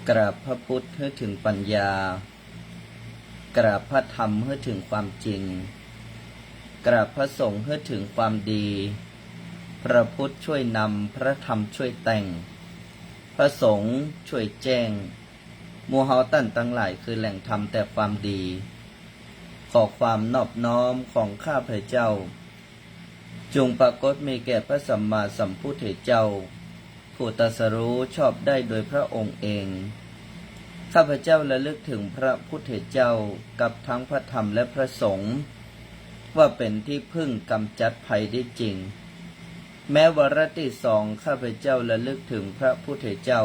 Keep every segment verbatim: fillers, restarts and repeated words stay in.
กราบพระพุทธหื้อถึงปัญญา กราบพระธรรมหื้อถึงความจริง กราบพระสงฆ์หื้อถึงความดี พระพุทธช่วยนำ พระธรรมช่วยแต่ง พระสงฆ์ช่วยแจ้ง หมู่เฮาต้านตังหลายคือแหล่งธรรมแต่ความดี ขอความนอบน้อมของข้าพเจ้า จงปรากฏมีแก่พระสัมมาสัมพุทธเจ้า ผู้ตรัสรู้ชอบได้โดยพระองค์เอง ข้าพเจ้าระลึกถึงพระพุทธเจ้ากับทั้งพระธรรมและพระสงฆ์ ว่าเป็นที่พึ่งกำจัดภัยได้จริง แม้วาระตี้สอง ข้าพเจ้าระลึกถึงพระพุทธเจ้า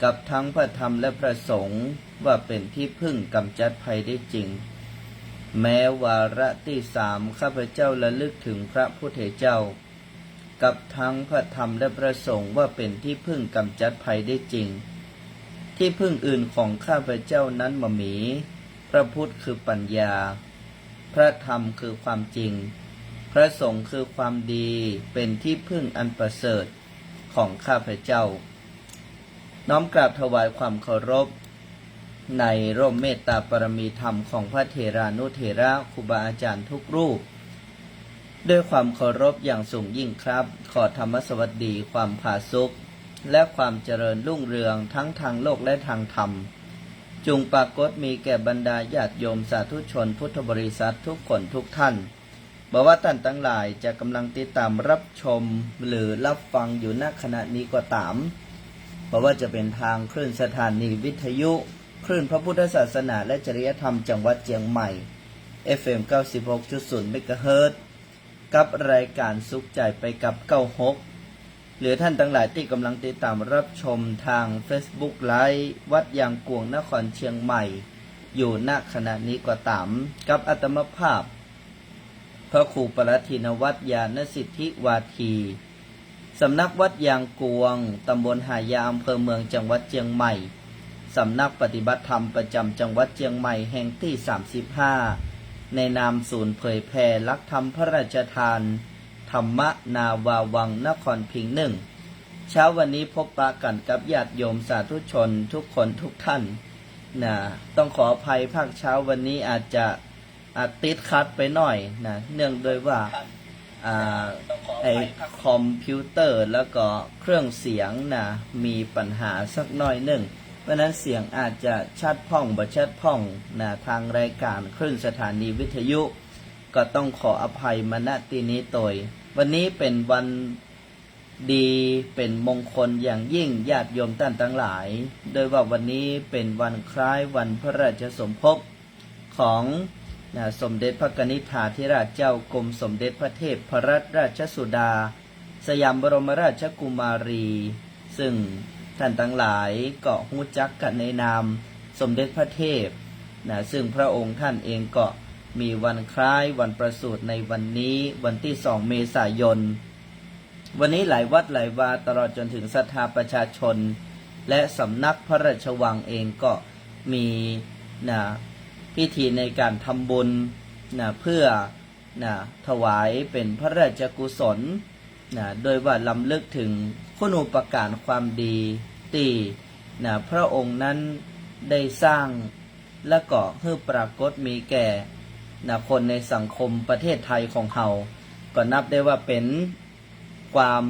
กับทั้งพระธรรมและพระสงฆ์ ว่าเป็นที่พึ่งกำจัดภัยได้จริง แม้วาระตี้สาม ข้าพเจ้าระลึกถึงพระพุทธเจ้า กับทั้งพระธรรมและพระสงฆ์ ว่าเป็นที่พึ่งกำจัดภัยได้จริง ที่พึ่งอื่นของข้าพเจ้านั้นบ่มี พระพุทธคือปัญญา พระธรรมคือความจริง พระสงฆ์คือความดี เป็นที่พึ่งอันประเสริฐของข้าพเจ้า น้อมกราบถวายความเคารพ ในร่มเมตตาปารมีธรรมของพระเถรานุเถระครูบาอาจารย์ทุกรูป ด้วยความเคารพอย่างสูงยิ่งครับ ขอธรรมสวัสดี ความผาสุก และความเจริญรุ่งเรืองทั้งทางโลกและทางธรรม จงปรากฏมีแก่บรรดาญาติโยมสาธุชนพุทธบริษัททุกคนทุกท่าน บ่ว่าต้านตังหลายจะกำลังติดตามรับชมหรือรับฟังอยู่ ณ ขณะนี้ก็ต๋าม บ่ว่าจะเป๋นทางคลื่นสถานีวิทยุ คลื่นพระพุทธศาสนาและจริยธรรมจังหวัดเจียงใหม่ เอฟเอ็ม เก้าสิบหกจุดศูนย์ เมกะเฮิรตซ์ กับรายก๋านสุขใจ๋ไปกับ เก้าหก หรือต้านตังหลายตี้กำลังติดต๋ามรับชมทางเฟซบุ๊กไลฟ์วัดยางกวงนครเจียงใหม่ อยู่ ณ ขณะนี้ก็ต๋าม กับอาตมาภาพ พระครูปรัตถินวัตรญาณสิทธิวาที สำนักวัดยางกวง ตำบลหายา อำเภอเมือง จังหวัดเจียงใหม่ สำนักปฏิบัติธรรมประจ๋ำจังหวัดเจียงใหม่แห่งตี้ สามสิบห้า ในนามศูนย์เผยแผ่หลักธรรมพระราชทาน ธรรมนาวาวัง นครพิงค์หนึ่ง เช้าวันนี้พบปะกั๋นกับญาติโยมสาธุชนทุกคนทุกท่าน นะ ต้องขออภัยภาคเช้าวันนี้อาจจะ อ่ะ ติดขัดไปหน่อยนะ เนื่องด้วยว่า อ่า ไอ้คอมพิวเตอร์แล้วก็เครื่องเสียงนะ มีปัญหาสักหน่อยนึ่ง เพราะฉะนั้นเสียงอาจจะชัดพ่องบ่ชัดพ่องนะ ทางรายก๋านคลื่นสถานีวิทยุ ก็ต้องขออภัยมา ณ ตี้นี้โตย วันนี้เป๋นวัน ดีเป๋นมงคลอย่างยิ่ง ญาติโยมต้านตังหลาย ด้วยว่าวันนี้เป๋นวันคล้ายวันพระราชสมภพของ นะ สมเด็จพระกนิษฐาธิราชเจ้ากรมสมเด็จพระเทพรัตนราชสุดา สยามบรมราชกุมารี ซึ่งต้านตังหลายก็ฮู้จักกั๋นในนามสมเด็จพระเทพ นะ ซึ่งพระองค์ต้านเองก็มีวันคล้ายวันประสูติในวันนี้ วันตี้สอง เมษายน วันนี้หลายวัดหลายวา ตลอดจ๋นถึงศรัทธาประชาชน และสำนักพระราชวังเองก็มี นะ พิธีในก๋านทำบุญ นะ เพื่อ นะ ถวายเป๋นพระราชกุศล นะ ด้วยว่ารำลึกถึงคุณูปการความดีตี้ นะ พระองค์นั้นได้สร้าง และก็หื้อปรากฏมีแก่ นะ คนในสังคมประเทศไทยของเฮา ก็นับได้ว่าเป๋นความ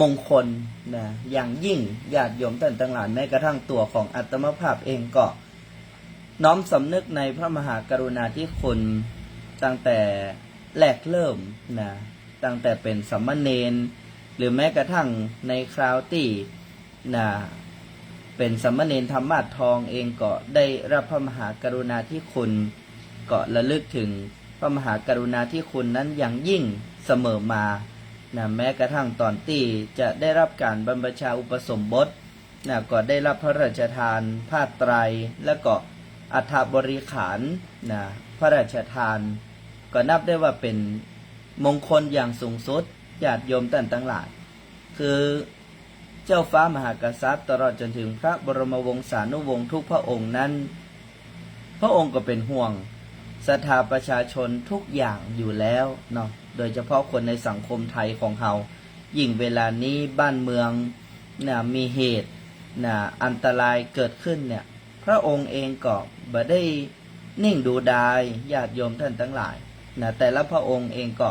มงคล นะ อย่างยิ่ง ญาติโยมต้านตังหลาย แม้กระทั่งตั๋วของอาตมาภาพเองก็น้อมสำนึกในพระมหากรุณาธิคุณ ตั้งแต่แรกเริ่ม นะ ตั้งแต่เป๋นสามเณร หรือแม้กระทั่งในคราวตี้ นะ เป๋นสามเณรธรรมาสน์ทองเองก็ได้รับพระมหากรุณาธิคุณ ก็ระลึกถึงพระมหากรุณาธิคุณนั้นอย่างยิ่งเสมอมา นะ แม้กระทั่งต๋อนตี้จะได้รับก๋านบรรพชาอุปสมบท นะ ก็ได้รับพระราชทานผ้าไตร และก็อัฐบริขาร นะ พระราชทาน ก็นับได้ว่าเป๋นมงคลอย่างสูงสุด ญาติโยมต้านตังหลาย คือเจ้าฟ้ามหากษัตริย์ ตลอดจ๋นถึงพระบรมวงศานุวงศ์ทุกพระองค์นั้น พระองค์ก็เป๋นห่วงศรัทธาประชาชนทุกอย่างอยู่แล้วเนาะ โดยเฉพาะคนในสังคมไทยของเฮา ยิ่งเวลานี้บ้านเมือง นะ มีเหตุ นะ อันตรายเกิดขึ้นเนี่ย พระองค์เองก็บ่ได้นิ่งดูดาย ญาติโยมต้านตังหลายนะ แต่ละพระองค์เองก็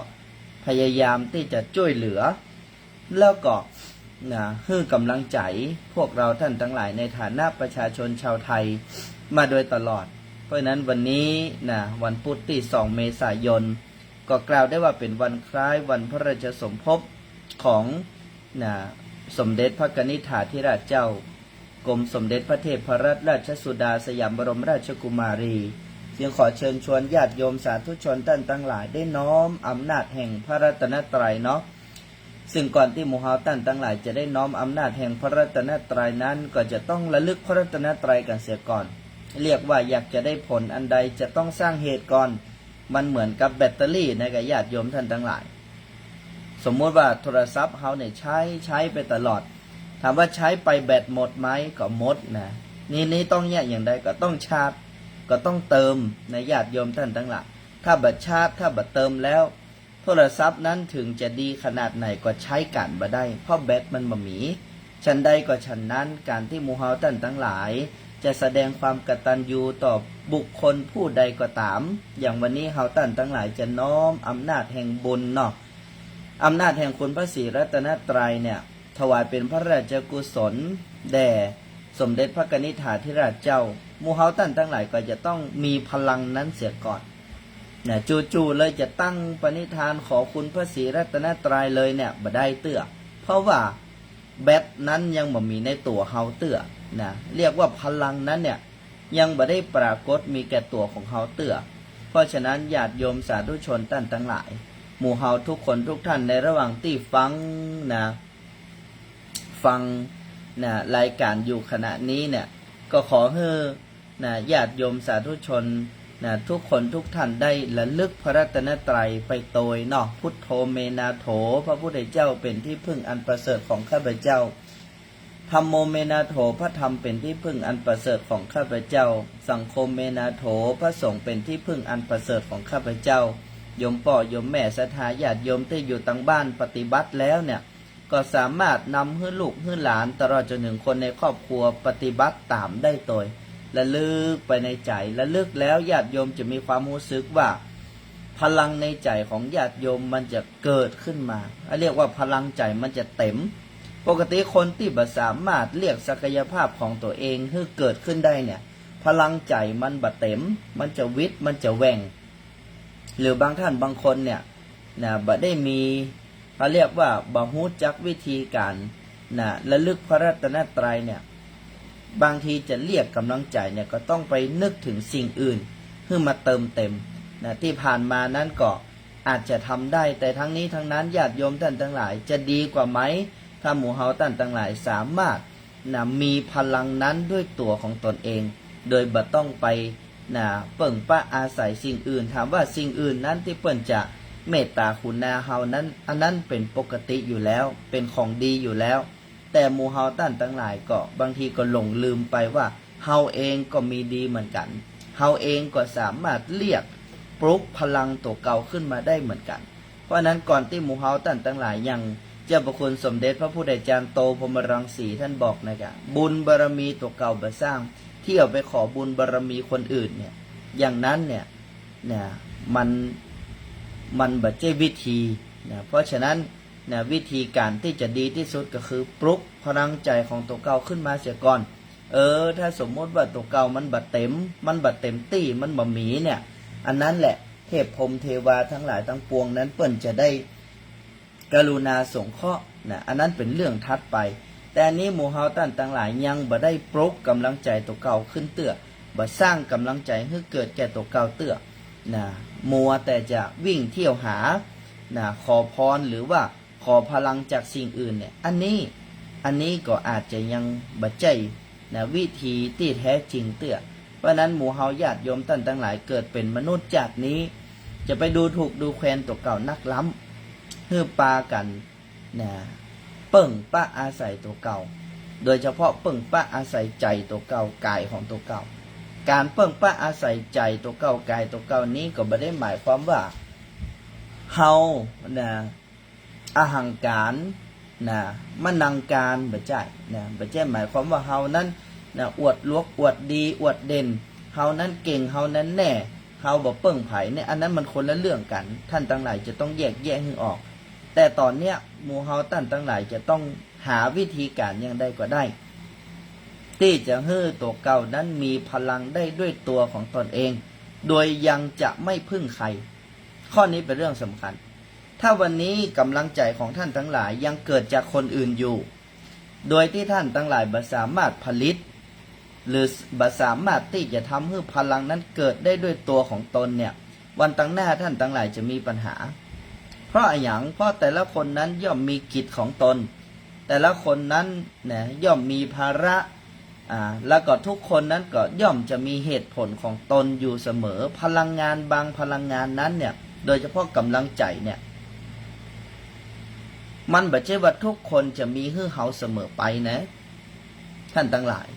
พยายามตี้จะจ้วยเหลือ แล้วก็นะ หื้อก๋ำลังใจ๋พวกเฮาต้านตังหลายในฐานะประชาชนชาวไทยมาโดยตลอด เพราะฉะนั้นวันนี้นะ วันพุธตี้สองเมษายน ก็กล่าวได้ว่าเป๋นวันคล้ายวันพระราชสมภพของนะ สมเด็จพระกนิษฐาธิราชเจ้า กรมสมเด็จพระเทพรัตนราชสุดาสยามบรมราชกุมารี จึงขอเชิญชวนญาติโยมสาธุชนต้านตังหลายได้น้อมอำนาจแห่งพระรัตนตรัยเนาะ ซึ่งก่อนตี้หมู่เฮาต้านตังหลายจะได้น้อมอำนาจแห่งพระรัตนตรัยนั้น ก็จะต้องระลึกพระรัตนตรัยกั๋นเสียก่อน เรียกว่าอยากจะได้ผลอันใดจะต้องสร้างเหตุก่อน มันเหมือนกับแบตเตอรี่นะ กับญาติโยมต้านตังหลาย สมมุติว่าโทรศัพท์เฮาเนี่ยใจ๊ ใจ๊ไปตลอด ถามว่าใจ๊ไปแบตหมดไหม ก็หมดนะ นี่ นี่ต้องเยียะอย่างใด ก็ต้องชาร์จ ก็ต้องเติมนะ ญาติโยมต้านตังหลาย ถ้าบ่ชาร์จ ถ้าบ่เติมแล้ว โทรศัพท์นั้นถึงจะดีขนาดไหนก็ใจ๊ก๋านบ่ได้ เพราะแบตมันบ่มี ฉันใดก็ฉันนั้น ก๋านตี้หมู่เฮาต้านตังหลาย จะแสดงความกตัญญูต่อบุคคลผู้ใดก็ต๋าม อย่างวันนี้เฮาต้านตังหลายจะน้อมอำนาจแห่งบุญเนาะ อำนาจแห่งคุณพระศรีรัตนตรัยเนี่ย ถวายเป๋นพระราชกุศลแด่สมเด็จพระกนิษฐาธิราชเจ้า หมู่เฮาต้านตังหลายก็จะต้องมีพลังนั้นเสียก่อนนะ จู่ๆ เลยจะตั้งปณิธานขอคุณพระศรีรัตนตรัยเลยเนี่ย บ่ได้เตื้อ เพราะว่าแบตนั้นยังบ่มีในตั๋วเฮาเตื้อนะ เรียกว่าพลังนั้นเนี่ย ยังบ่ได้ปรากฏมีแก่ตั๋วของเฮาเตื้อ เพราะฉะนั้นญาติโยมสาธุชนต้านตังหลาย หมู่เฮาทุกคนทุกท่านในระหว่างตี้ฟังนะ ฟังนะ รายการอยู่ขณะนี้เนี่ย ก็ขอหื้อนะ ญาติโยมสาธุชนนะ ทุกคนทุกท่านได้ระลึกพระรัตนตรัยไปโตยเนาะ พุทโธ เม นาโถ พระพุทธเจ้าเป๋นที่พึ่งอันประเสริฐของข้าพเจ้า ธัมโม เม นาโถ พระธรรมเป๋นที่พึ่งอันประเสริฐของข้าพเจ้า สังโฆ เม นาโถ พระสงฆ์เป๋นที่พึ่งอันประเสริฐของข้าพเจ้า โยมป้อโยมแม่ศรัทธาญาติโยมตี้อยู่ตางบ้านปฏิบัติแล้วเนี่ย ก็สามารถนำหื้อลูกหื้อหลานตลอดจ๋นถึงคนในครอบครัวปฏิบัติต๋ามได้โตย ระลึกไปในใจ๋ ระลึกแล้วญาติโยมจะมีความฮู้สึกว่า พลังในใจ๋ของญาติโยมมันจะเกิดขึ้นมา เรียกว่าพลังใจ๋มันจะเต๋ม ปกติคนตี้บ่สามารถเรียกศักยภาพของตั๋วเองหื้อเกิดขึ้นได้เนี่ย พลังใจ๋มันบ่เต๋ม มันจะวิด มันจะแหว่ง หรือบางท่านบางคนเนี่ยนะ บ่ได้มี เขาเรียกว่าบ่ฮู้จักวิธีก๋านนะ ระลึกพระรัตนตรัยเนี่ย บางทีจะเรียกก๋ำลังใจ๋เนี่ย ก็ต้องไปนึกถึงสิ่งอื่นหื้อมาเติมเต๋มนะ ตี้ผ่านมานั้นก็อาจจะทำได้ แต่ทั้งนี้ทั้งนั้นญาติโยมต้านตังหลาย จะดีกว่าไหม ถ้าหมู่เฮาต้านตังหลายสามารถ นะ มีพลังนั้นด้วยตั๋วของตนเอง โดยบ่ต้องไป นะ เปิ้งป๊าอาศัยสิ่งอื่น ถามว่าสิ่งอื่นนั้นตี้เปิ้นจะเมตต๋ากรุณาเฮานั้น อันนั้นเป๋นปกติอยู่แล้ว เป๋นของดีอยู่แล้ว แต่หมู่เฮาต้านตังหลายก็บางทีก็หลงลืมไปว่า เฮาเองก็มีดีเหมือนกั๋น เฮาเองก็สามารถเรียกปลุกพลังตั๋วเก่าขึ้นมาได้เหมือนกั๋น เพราะฉะนั้นก่อนตี้หมู่เฮาต้านตังหลาย อย่างเจ้าพระคุณสมเด็จพระพุทธาจารย์โต พรหมรังสี ท่านบอกนะกะ บุญบารมีตั๋วเก่าบ่สร้าง เที่ยวไปขอบุญบารมีคนอื่นเนี่ย อย่างนั้นเนี่ย เนี่ย มัน มันบ่ใจ้วิธีนะ เพราะฉะนั้นนะ วิธีก๋านตี้จะดีตี้สุดก็คือปลุกพลังใจ๋ของตั๋วเก่าขึ้นมาเสียก่อน เออ ถ้าสมมุติว่าตั๋วเก่ามันบ่เต๋ม มันบ่เต๋มตี้ มันบ่มีเนี่ย อันนั้นแหละ เทพพรหมเทวาตังหลายตังปวงนั้นเปิ้นจะได้กรุณาสงเคราะห์นะ อันนั้นเป๋นเรื่องถัดไป แต่อันนี้หมู่เฮาต้านตังหลายยังบ่ได้ปลุกก๋ำลังใจ๋ตั๋วเก่าขึ้นเตื้อ บ่สร้างก๋ำลังใจ๋หื้อเกิดแก่ตั๋วเก่าเตื้อนะ มัวแต่จะวิ่งเที่ยวหานะ ขอพรหรือว่า ขอพลังจากสิ่งอื่นเนี่ย อันนี้ อันนี้ก็อาจจะยังบ่ใจ้นะ วิธีตี้แท้จริงเตื้อ เพราะฉะนั้นหมู่เฮาญาติโยมต้านตังหลาย เกิดเป๋นมนุษย์จาตินี้ จะไปดูถูกดูแควนตั๋วเก่านักล้ำ หื้อปากั๋นนะ เปิ้งป๊าอาศัยตั๋วเก่า โดยเฉพาะเปิ้งป๊าอาศัยใจ๋ตั๋วเก่า ก๋ายของตั๋วเก่า ก๋านเปิ้งป๊าอาศัยใจ๋ตั๋วเก่า ก๋ายตั๋วเก่านี้ก็บ่ได้หมายความว่า เฮานะ อหังการ นะ มานั่งก๋าน บ่ใจ้นะ บ่ใจ้หมายความว่าเฮานั้นนะ อวดหลวก อวดดี อวดเด่น เฮานั้นเก่ง เฮานั้นแน่ เฮาบ่เปิ้งใผเนี่ย อันนั้นมันคนละเรื่องกั๋น ท่านตังหลายจะต้องแยกแยะหื้อออก แต่ต๋อนเนี้ยหมู่เฮาต้านตังหลายจะต้องหาวิธีก๋านอย่างใดก็ได้ ตี้จะหื้อตั๋วเก่านั้นมีพลังได้ด้วยตั๋วของตนเอง โดยยังจะไม่พึ่งใคร ข้อนี้เป๋นเรื่องสำคัญ ถ้าวันนี้ก๋ำลังใจ๋ของท่านตังหลายยังเกิดจากคนอื่นอยู่ โดยตี้ท่านตังหลายบ่สามารถผลิต หรือบ่สามารถตี้จะทำหื้อพลังนั้นเกิดได้ด้วยตั๋วของตนเนี่ย วันตังหน้าท่านตังหลายจะมีปัญหา เพราะอะหยัง เพราะแต่ละคนนั้นย่อมมีกิจของตน แต่ละคนนั้นนะ ย่อมมีภาระ อ่า แล้วก็ทุกคนนั้นก็ย่อมจะมีเหตุผลของตนอยู่เสมอ พลังงานบางพลังงานนั้นเนี่ย โดยเฉพาะก๋ำลังใจ๋เนี่ย มันบ่ใจ้ว่าทุกคนจะมีหื้อเฮาเสมอไปนะ ท่านตังหลาย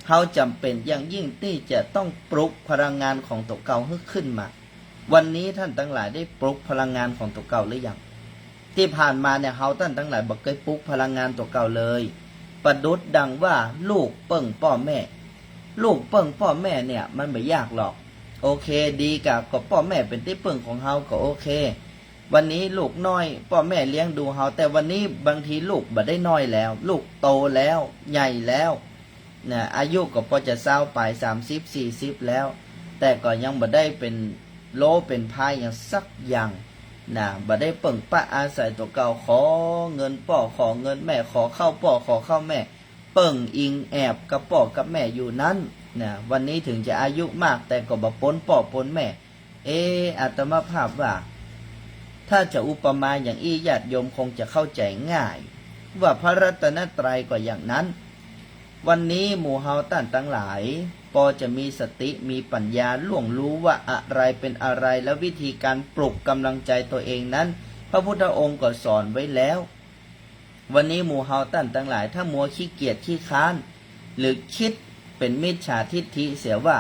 เฮาจ๋ำเป๋นอย่างยิ่งตี้จะต้องปลุกพลังงานของตั๋วเก่าหื้อขึ้นมา วันนี้ท่านตังหลายได้ปลุกพลังงานของตั๋วเก่าหรือยัง ตี้ผ่านมาเนี่ย เฮาต้านตังหลายบ่เกยปลุกพลังงานตั๋วเก่าเลย ประดุจดังว่าลูกเปิ้งป้อแม่ ลูกเปิ้งป้อแม่เนี่ย มันบ่ยากหรอก โอเค ดีกะ ก็ป้อแม่เป๋นตี้เปิ้งของเฮาก็โอเค วันนี้ลูกน้อยป้อแม่เลี้ยงดูเฮา แต่วันนี้บางทีลูกบ่ได้น้อยแล้ว ลูกโตแล้ว ใหญ่แล้ว นะ อายุก็ปอจะซาวป๋าย สามสิบ สี่สิบ แล้ว แต่ก็ยังบ่ได้เป๋นโลเป๋นพายหยังสักอย่าง นะ บ่ได้เปิ้งปะอาศัยตั๋วเก่า ขอเงินป้อ ขอเงินแม่ ขอข้าวป้อ ขอข้าวแม่ เปิ้งอิงแอบกับป้อกับแม่อยู่นั้น นะ วันนี้เถิงจะอายุมาก แต่ก็บ่ป๊นป้อป๊นแม่ เอ อาตมาภาพว่า ถ้าจะอุปมาอย่างอี้ ญาติโยมคงจะเข้าใจ๋ง่าย ว่าพระรัตนตรัยก็อย่างนั้น วันนี้หมู่เฮาต้านตังหลาย ปอจะมีสติ มีปั๋ญญา ล่วงรู้ว่าอะไรเป๋นอะไร และวิธีการปลุกก๋ำลังใจ๋ตั๋วเองนั้น พระพุทธองค์ก็สอนไว้แล้ว วันนี้หมู่เฮาต้านตังหลาย ถ้ามัวขี้เกียจขี้ค้าน หรือกึ๊ดเป๋นมิจฉาทิฏฐิเสียว่า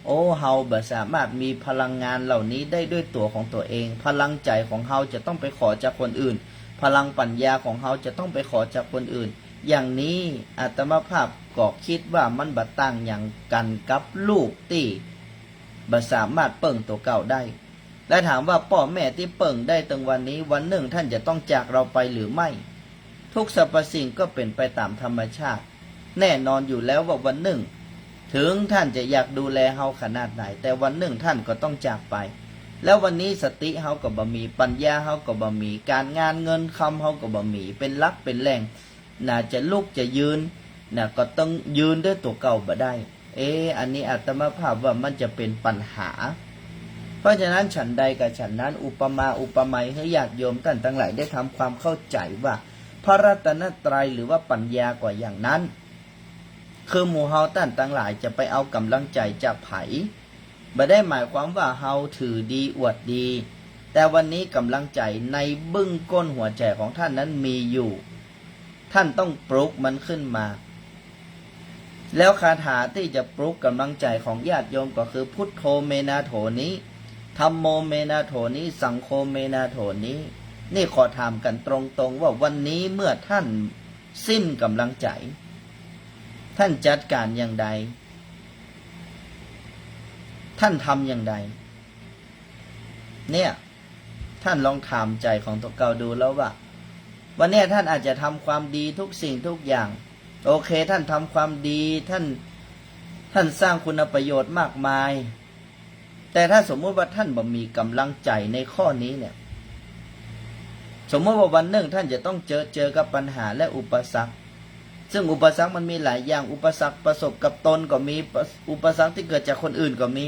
โอ้ เฮาบ่สามารถมีพลังงานเหล่านี้ได้ด้วยตั๋วของตั๋วเอง พลังใจ๋ของเฮาจะต้องไปขอจากคนอื่น พลังปั๋ญญาของเฮาจะต้องไปขอจากคนอื่น อย่างนี้อาตมาภาพก็กึ๊ดว่ามันบ่ต่างหยังกั๋นกับลูกตี้บ่สามารถเปิ้งตั๋วเก่าได้ และถามว่าป้อแม่ตี้เปิ้งได้ตึงวันนี้ วันนึ่งท่านจะต้องจากเราไปหรือไม่ ทุกสรรพสิ่งก็เป๋นไปต๋ามธรรมชาติ แน่นอนอยู่แล้วว่าวันนึ่ง เถิงท่านจะอยากดูแลเฮาขนาดไหน แต่วันนึ่งท่านก็ต้องจากไป แล้ววันนี้สติเฮาก็บ่มี ปั๋ญญาเฮาก็บ่มี ก๋านงานเงินคำเฮาก็บ่มี เป๋นหลักเป๋นแหล่ง นะ จะลุกจะยืน นะ ก็ต้องยืนด้วยตั๋วเก่าบ่ได้ เอ อันนี้อาตมาภาพว่ามันจะเป๋นปัญหา เพราะฉะนั้นฉันใดกับฉันนั้น อุปมาอุปไมยหื้อญาติโยมต้านตังหลายได้ทำความเข้าใจ๋ว่า พระรัตนตรัยหรือว่าปั๋ญญาก็อย่างนั้น คือหมู่เฮาต้านตังหลายจะไปเอาก๋ำลังใจ๋จากใผ บ่ได้หมายความว่าเฮาถือดีอวดดี แต่วันนี้ก๋ำลังใจ๋ในบึ้งก้นหัวใจ๋ของท่านนั้นมีอยู่ ท่านต้องปลุกมันขึ้นมา แล้วคาถาตี้จะปลุกก๋ำลังใจ๋ของญาติโยมก็คือ พุทโธเมนาโถนิ ธัมโมเมนาโถนิ สังโฆเมนาโถนิ นี่ขอถามกั๋นตรงๆ ว่าวันนี้เมื่อท่านสิ้นก๋ำลังใจ๋ ท่านจัดก๋านอย่างใด ท่านทำอย่างใด เนี่ย ท่านลองถามใจ๋ของตั๋วเก่าดูแล้วว่า วันเนี้ยท่านอาจจะทำความดีทุกสิ่งทุกอย่าง โอเค ท่านทำความดี ท่าน ท่านสร้างคุณประโยชน์มากมาย แต่ถ้าสมมุติว่าท่านบ่มีก๋ำลังใจ๋ในข้อนี้เนี่ย สมมุติว่าวันนึ่งท่านจะต้องเจอ เจอกับปัญหาและอุปสรรค ซึ่งอุปสรรคมันมีหลายอย่าง อุปสรรคประสบกับตนก็มี อุปสรรคตี้เกิดจากคนอื่นก็มี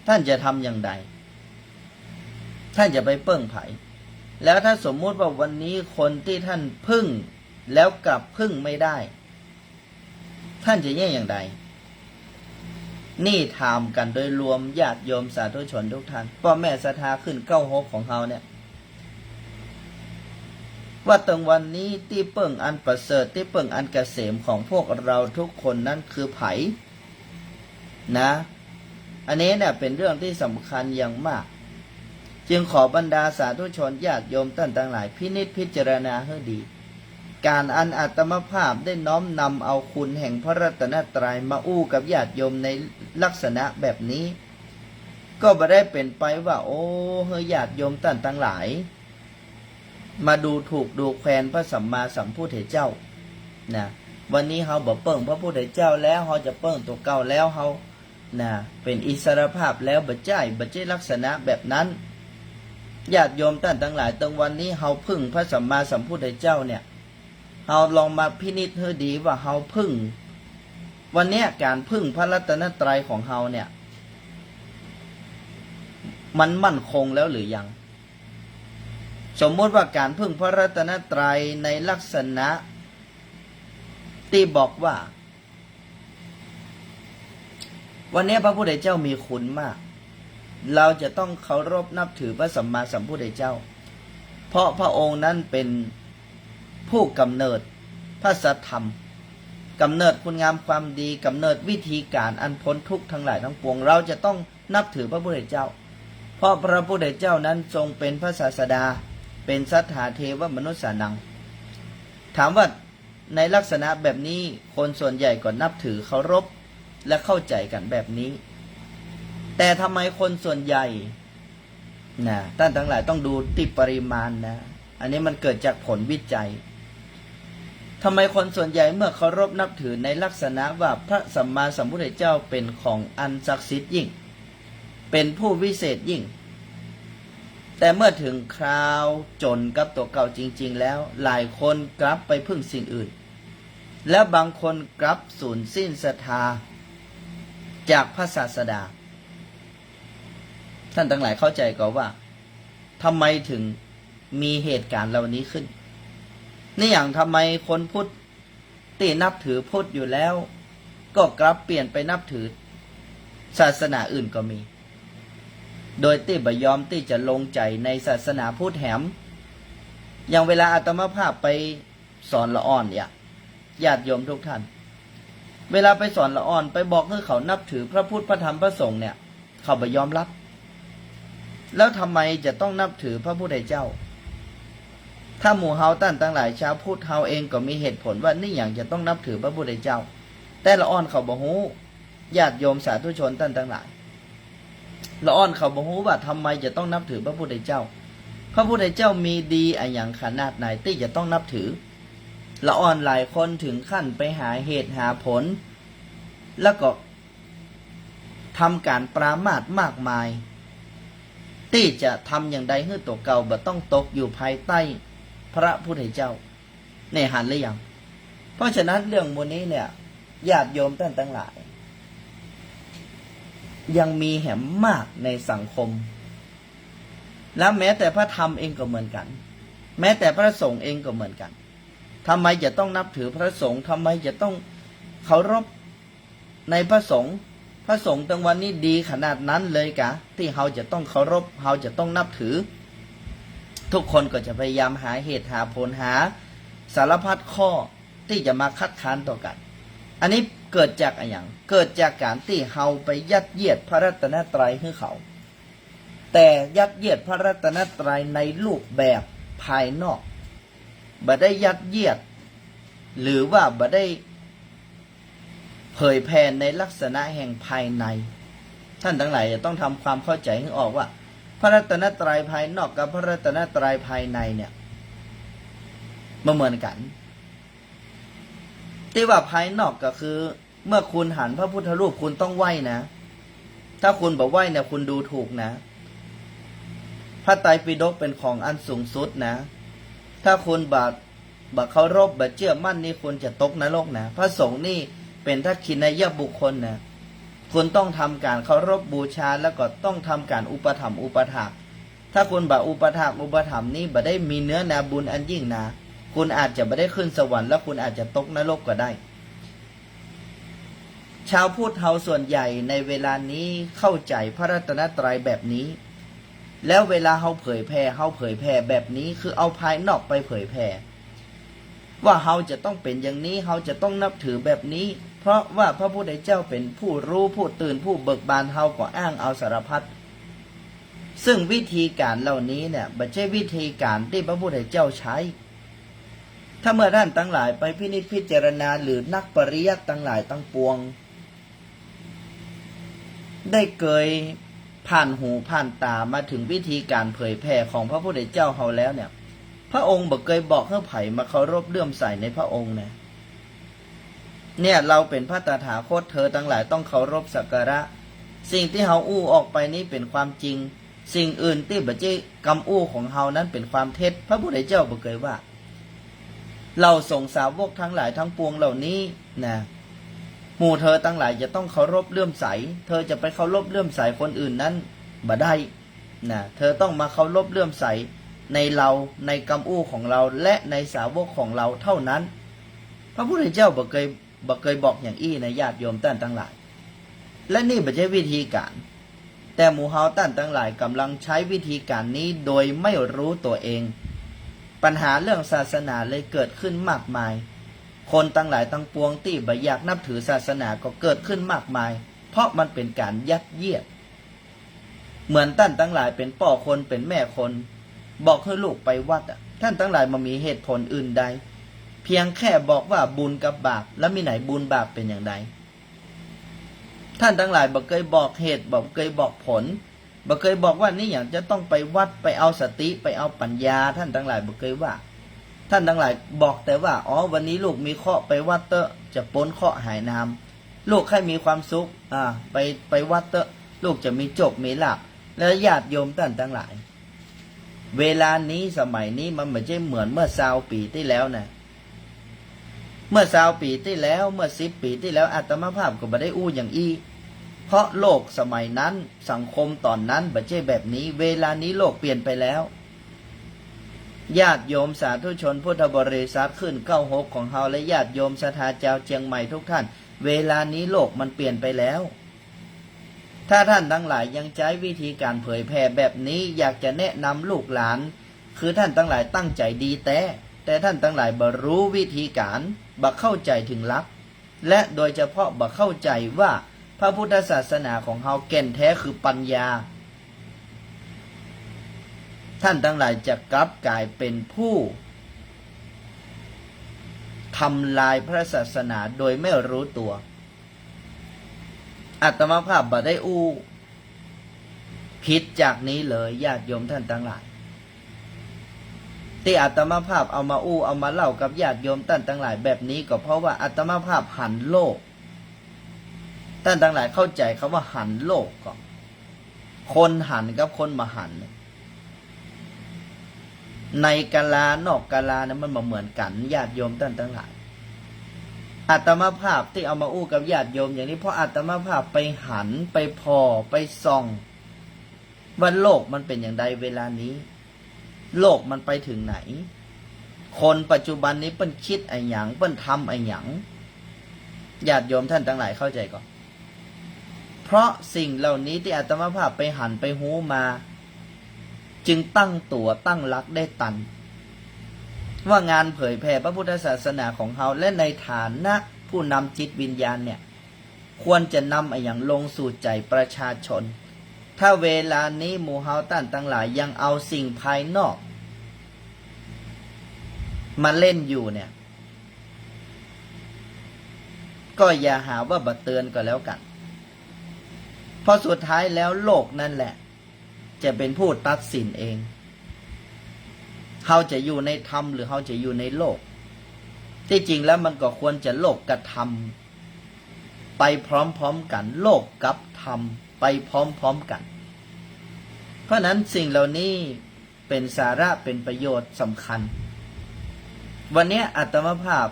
ท่านจะทำอย่างใด ท่านจะไปเปิ้งใผ แล้วถ้าสมมุติว่าวันนี้คนตี้ท่านพึ่งแล้วกลับพึ่งไม่ได้ ท่านจะเยียะอย่างใด นี่ถามกั๋นโดยรวมญาติโยมสาธุชนทุกท่าน ป้อแม่ศรัทธาขึ้นเก้าหกของเฮาเนี่ย ว่าตึงวันนี้ตี้เปิ้งอันประเสริฐ ตี้เปิ้งอันเกษมของพวกเราทุกคนนั้นคือใผ นะ อันนี้เนี่ยเป๋นเรื่องตี้สำคัญอย่างมาก จึงขอบรรดาสาธุชนญาติโยมต้านตังหลายพินิจพิจารณาหื้อดี ก๋านอันอาตมาภาพได้น้อมนำเอาคุณแห่งพระรัตนตรัยมาอู้กับญาติโยมในลักษณะแบบนี้ ก็บ่ได้เป๋นไปว่า โอ้ หื้อญาติโยมต้านตังหลาย มาดูถูกดูแควนพระสัมมาสัมพุทธเจ้า นะ วันนี้เฮาบ่เปิ้งพระพุทธเจ้าแล้ว เฮาจะเปิ้งตั๋วเก่าแล้ว เฮา นะ เป๋นอิสรภาพแล้ว บ่ใจ้ บ่ใจ้ลักษณะแบบนั้น ญาติโยมต้านตังหลาย ตึงวันนี้เฮาพึ่งพระสัมมาสัมพุทธเจ้าเนี่ย เฮาลองมาพินิจหื้อดีว่าเฮาพึ่ง วันเนี้ยก๋านพึ่งพระรัตนตรัยของเฮาเนี่ย มันมั่นคงแล้วหรือยัง สมมุติว่าก๋านพึ่งพระรัตนตรัยในลักษณะตี้บอกว่า วันนี้พระพุทธเจ้ามีคุณมาก เราจะต้องเคารพนับถือพระสัมมาสัมพุทธเจ้า เพราะพระองค์นั้นเป็นผู้กำเนิดพระสัทธรรม กำเนิดคุณงามความดี กำเนิดวิธีก๋านอันพ้นทุกข์ทั้งหลายทั้งปวง เราจะต้องนับถือพระพุทธเจ้า เพราะพระพุทธเจ้านั้นทรงเป็นพระศาสดา เป็นสัทธาเทวมนุสสานัง ถามว่า ในลักษณะแบบนี้คนส่วนใหญ่ก็นับถือเคารพและเข้าใจ๋กั๋นแบบนี้ แต่ทำไมคนส่วนใหญ่ นะ ต้านตังหลายต้องดูตี้ปริมาณนะ อันนี้มันเกิดจากผลวิจัย ทำไมคนส่วนใหญ่เมื่อเคารพนับถือในลักษณะว่าพระสัมมาสัมพุทธเจ้าเป็นของอันศักดิ์สิทธิ์ยิ่ง เป็นผู้วิเศษยิ่ง แต่เมื่อถึงคราวจ๋นกับตั๋วเก่าจริงๆ แล้ว หลายคนกลับไปพึ่งสิ่งอื่น แล้วบางคนกลับสูญสิ้นศรัทธาจากพระศาสดา ต้านตังหลายเข้าใจ๋ก่อว่า ทำไมถึงมีเหตุก๋ารณ์เหล่านี้ขึ้น นี่อย่างทำไมคนพุทธ ตี้นับถือพุทธอยู่แล้ว ก็กลับเปลี่ยนไปนับถือศาสนาอื่นก็มี โดยตี้บ่ยอมตี้จะลงใจ๋ในศาสนาพุทธแหม อย่างเวลาอาตมาภาพไปสอนละอ่อนเนี่ย ญาติโยมทุกท่าน เวลาไปสอนละอ่อน ไปบอกหื้อเขานับถือพระพุทธ พระธรรม พระสงฆ์เนี่ย เขาบ่ยอมรับ แล้วทำไมจะต้องนับถือพระพุทธเจ้า ถ้าหมู่เฮาต้านตังหลายชาวพุทธเฮาเองก็มีเหตุผลว่านี่หยังจะต้องนับถือพระพุทธเจ้า แต่ละอ่อนเขาบ่ฮู้ ญาติโยมสาธุชนต้านตังหลาย ละอ่อนเขาบ่ฮู้ว่าทำไมจะต้องนับถือพระพุทธเจ้า พระพุทธเจ้ามีดีอะหยังขนาดไหนตี้จะต้องนับถือ ละอ่อนหลายคนถึงขั้นไปหาเหตุหาผล แล้วก็ ทำก๋านปรามาสมากมาย ตี้จะทำอย่างใดหื้อตั๋วเก่าบ่ต้องตกอยู่ภายใต้พระพุทธเจ้า เนี่ยหันหรือยัง เพราะฉะนั้นเรื่องหมู่นี้เนี่ย ญาติโยมต้านตังหลาย ยังมีแหมมากในสังคม แล้วแม้แต่พระธรรมเองก็เหมือนกั๋น แม้แต่พระสงฆ์เองก็เหมือนกั๋น ทำไมจะต้องนับถือพระสงฆ์ ทำไมจะต้องเคารพ ในพระสงฆ์ พระสงฆ์ตึงวันนี้ดีขนาดนั้นเลยกา ตี้เฮาจะต้องเคารพ เฮาจะต้องนับถือ ทุกคนก็จะพยายามหาเหตุหาผล หาสารพัดข้อตี้จะมาคัดค้านต่อกั๋น อันนี้เกิดจากอะหยัง เกิดจากก๋านตี้เฮาไปยัดเยียดพระรัตนตรัยหื้อเขา แต่ยัดเยียดพระรัตนตรัยในรูปแบบภายนอก บ่ได้ยัดเยียด หรือว่าบ่ได้เผยแผ่ในลักษณะแห่งภายใน ต้านตังหลายจะต้องทำความเข้าใจ๋หื้อออกว่า พระรัตนตรัยภายนอกกับพระรัตนตรัยภายในเนี่ย บ่เหมือนกั๋น ตี้ว่าภายนอกก็คือ เมื่อคุณหันพระพุทธรูปคุณต้องไหว้นะ ถ้าคุณบ่ไหว้เนี่ยคุณดูถูกนะ พระไตรปิฎกเป๋นของอันสูงสุดนะ ถ้าคุณบ่ บ่เคารพ บ่เจื้อมั่นนี่คุณจะตกนรกนะ พระสงฆ์นี่เป๋นทักขิณายบุคคลนะ คุณต้องทำก๋านเคารพบูชา แล้วก็ต้องทำก๋านอุปถัมภ์อุปถาก ถ้าคุณบ่อุปถากอุปถัมภ์นี่บ่ได้มีเนื้อนาบุญอันยิ่งนา คุณอาจจะบ่ได้ขึ้นสวรรค์ แล้วคุณอาจจะตกนรกก็ได้ ชาวพุทธเฮาส่วนใหญ่ในเวลานี้เข้าใจ๋พระรัตนตรัยแบบนี้ แล้วเวลาเฮาเผยแผ่ เฮาเผยแผ่แบบนี้ คือเอาภายนอกไปเผยแผ่ ว่าเฮาจะต้องเป๋นอย่างนี้ เฮาจะต้องนับถือแบบนี้ เพราะว่าพระพุทธเจ้าเป๋นผู้รู้ผู้ตื่นผู้เบิกบาน เฮาก็อ้างเอาสารพัด ซึ่งวิธีก๋านเหล่านี้เนี่ย บ่ใจ้วิธีก๋านตี้พระพุทธเจ้าใจ๊ ถ้าเมื่อต้านตังหลายไปพินิจพิจารณา หรือนักปริยัติตังหลายตังปวง ได้เกยผ่านหูผ่านต๋ามาเถิงวิธีก๋านเผยแผ่ของพระพุทธเจ้าเฮาแล้วเนี่ย พระองค์บ่เกยบอกหื้อใผมาเคารพเลื่อมใสในพระองค์นะ เนี่ย เฮาเป๋นพระตถาคต เธอตังหลายต้องเคารพสักการะ สิ่งตี้เฮาอู้ออกไปนี้เป๋นความจริง สิ่งอื่นตี้บ่ใจ้กำอู้ของเฮานั้นเป๋นความเท็จ พระพุทธเจ้าบ่เกยว่า เหล่าสงฆ์สาวกตังหลายตังปวงเหล่านี้นะ หมู่เธอตังหลายจะต้องเคารพเลื่อมใส เธอจะไปเคารพเลื่อมใสคนอื่นนั้นบ่ได้นะ เธอต้องมาเคารพเลื่อมใสในเฮา ในกำอู้ของเฮา และในสาวกของเฮาเท่านั้น พระพุทธเจ้าบ่เกย บ่เกยบอกอย่างอี้นะ ญาติโยมต้านตังหลาย และนี่บ่ใจ้วิธีก๋าน แต่หมู่เฮาต้านตังหลายก่ำลังใจ๊วิธีก๋านนี้โดยไม่รู้ตั๋วเอง ปัญหาเรื่องศาสนาเลยเกิดขึ้นมากมาย คนตังหลายตังปวงตี้บ่อยากนับถือศาสนาก็เกิดขึ้นมากมาย เพราะมันเป๋นก๋านยัดเยียด เหมือนต้านตังหลายเป๋นป้อคนเป๋นแม่คน บอกหื้อลูกไปวัดอะ ต้านตังหลายบ่มีเหตุผลอื่นใด เพียงแค่บอกว่าบุญกับบาป แล้วมีไหนบุญบาปเป๋นอย่างใด ต้านตังหลายบ่เกยบอกเหตุ บ่เกยบอกผล บ่เกยบอกว่านี่หยังจะต้องไปวัด ไปเอาสติ ไปเอาปัญญา ต้านตังหลายบ่เกยว่า ต้านตังหลายบอกแต่ว่า อ๋อ วันนี้ลูกมีเคราะห์ ไปวัดเต๊อะ จะป๊นเคราะห์หายนาม ลูกใค่มีความสุข อ่า ไป ไปวัดเต๊อะ ลูกจะมีโจคมีลาภ และญาติโยมต้านตังหลาย เวลานี้สมัยนี้มันบ่ใจ้เหมือนเมื่อซาวปี๋ตี้แล้วนะ เมื่อซาวปี๋ตี้แล้ว เมื่อสิบปี๋ตี้แล้ว อาตมาภาพก็บ่ได้อู้อย่างอี้ เพราะโลกสมัยนั้น สังคมต๋อนนั้นบ่ใจ้แบบนี้ เวลานี้โลกเปลี่ยนไปแล้ว ญาติโยมสาธุชนพุทธบริษัทขึ้นเก้าหกของเฮา และญาติโยมศรัทธาจาวเจียงใหม่ทุกท่าน เวลานี้โลกมันเปลี่ยนไปแล้ว ถ้าต้านตังหลายยังใจ๊วิธีก๋านเผยแผ่แบบนี้ อยากจะแนะนำลูกหลาน คือต้านตังหลายตั้งใจ๋ดีแต๊ แต่ต้านตังหลายบ่ฮู้วิธีก๋าน บ่เข้าใจ๋เถิงหลัก และโดยเฉพาะบ่เข้าใจ๋ว่าพระพุทธศาสนาของเฮาแก่นแต๊คือปัญญา ต้านตังหลายจะกลับก๋ายเป๋นผู้ทำลายพระศาสนาโดยไม่รู้ตั๋ว อาตมาภาพบ่ได้อู้ผิดจากนี้เลย ญาติโยมต้านตังหลาย ตี้อาตมาภาพเอามาอู้เอามาเล่ากับญาติโยมต้านตังหลายแบบนี้ ก็เพราะว่าอาตมาภาพหันโลก ต้านตังหลายเข้าใจ๋กำว่าหันโลกก่อ คนหันกับคนบ่หันเนี่ย ในกาลานอกกาลาเนี่ยมันบ่เหมือนกั๋น ญาติโยมต้านตังหลาย อาตมาภาพตี้เอามาอู้กับญาติโยมอย่างนี้ เพราะอาตมาภาพไปหัน ไปผ่อ ไปส่อง ว่าโลกมันเป๋นอย่างใดเวลานี้ โลกมันไปเถิงไหน คนปัจจุบันนี้เปิ้นกึ๊ดอะหยัง เปิ้นทำอะหยัง ญาติโยมต้านตังหลายเข้าใจ๋ก่อ เพราะสิ่งเหล่านี้ตี้อาตมาภาพไปหันไปฮู้มา จึงตั้งตั๋วตั้งหลักได้ตัน ว่างานเผยแผ่พระพุทธศาสนาของเฮา และในฐานะผู้นำจิตวิญญาณเนี่ย ควรจะนำอะหยังลงสู่ใจ๋ประชาชน ถ้าเวลานี้หมู่เฮาต้านตังหลายยังเอาสิ่งภายนอกมาเล่นอยู่เนี่ย ก็อย่าหาว่าบ่เตือนก็แล้วกั๋น เพราะสุดท้ายแล้วโลกนั่นแหละจะเป๋นผู้ตัดสินเอง เฮาจะอยู่ในธรรมหรือเฮาจะอยู่ในโลก ตี้จริงแล้วมันก็ควรจะโลกกับธรรมไปพร้อมๆกั๋น โลกกับธรรมไปพร้อมๆกั๋น เพราะฉะนั้นสิ่งเหล่านี้เป๋นสาระเป๋นประโยชน์สำคัญ วันนี้อาตมาภาพ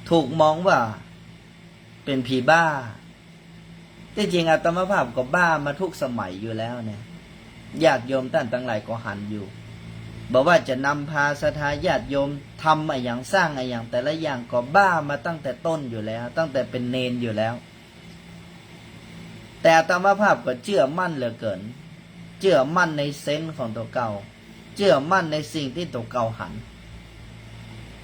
ถูกมองว่าเป๋นผีบ้า ตี้จริงอาตมาภาพก็บ้ามาทุกสมัยอยู่แล้วเนี่ย ญาติโยมต้านตังหลายก็หันอยู่ บ่ว่าจะนำพาศรัทธาญาติโยมทำอะหยังสร้างอะหยังแต่ละอย่างก็บ้ามาตั้งแต่ต้นอยู่แล้ว ตั้งแต่เป๋นเณรอยู่แล้ว แต่อาตมาภาพก็เจื้อมั่นเหลือเกิ๋น เจื้อมั่นในเซนส์ของตั๋วเก่า เจื้อมั่นในสิ่งตี้ตั๋วเก่าหัน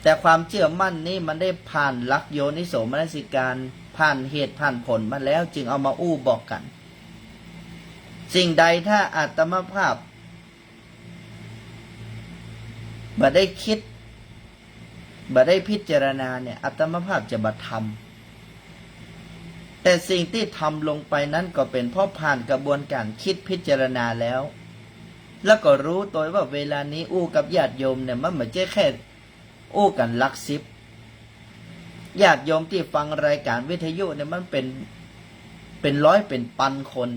แต่ความเจื้อมั่นนี้มันได้ผ่านหลักโยนิโสมนสิการ ผ่านเหตุผ่านผลมาแล้ว จึงเอามาอู้บอกกั๋น สิ่งใดถ้าอาตมาภาพบ่ได้กึ๊ด บ่ได้พิจารณาเนี่ย อาตมาภาพจะบ่ทำ แต่สิ่งตี้ทำลงไปนั้นก็เป๋นเพราะผ่านกระบวนการกึ๊ดพิจารณาแล้ว แล้วก็ฮู้ตวยว่าเวลานี้อู้กับญาติโยมเนี่ย มันบ่ใจ้แค่อู้กั๋นหลักสิบ ญาติโยมตี้ฟังรายการวิทยุเนี่ย มันเป๋น เป๋นร้อยเป๋นปันคน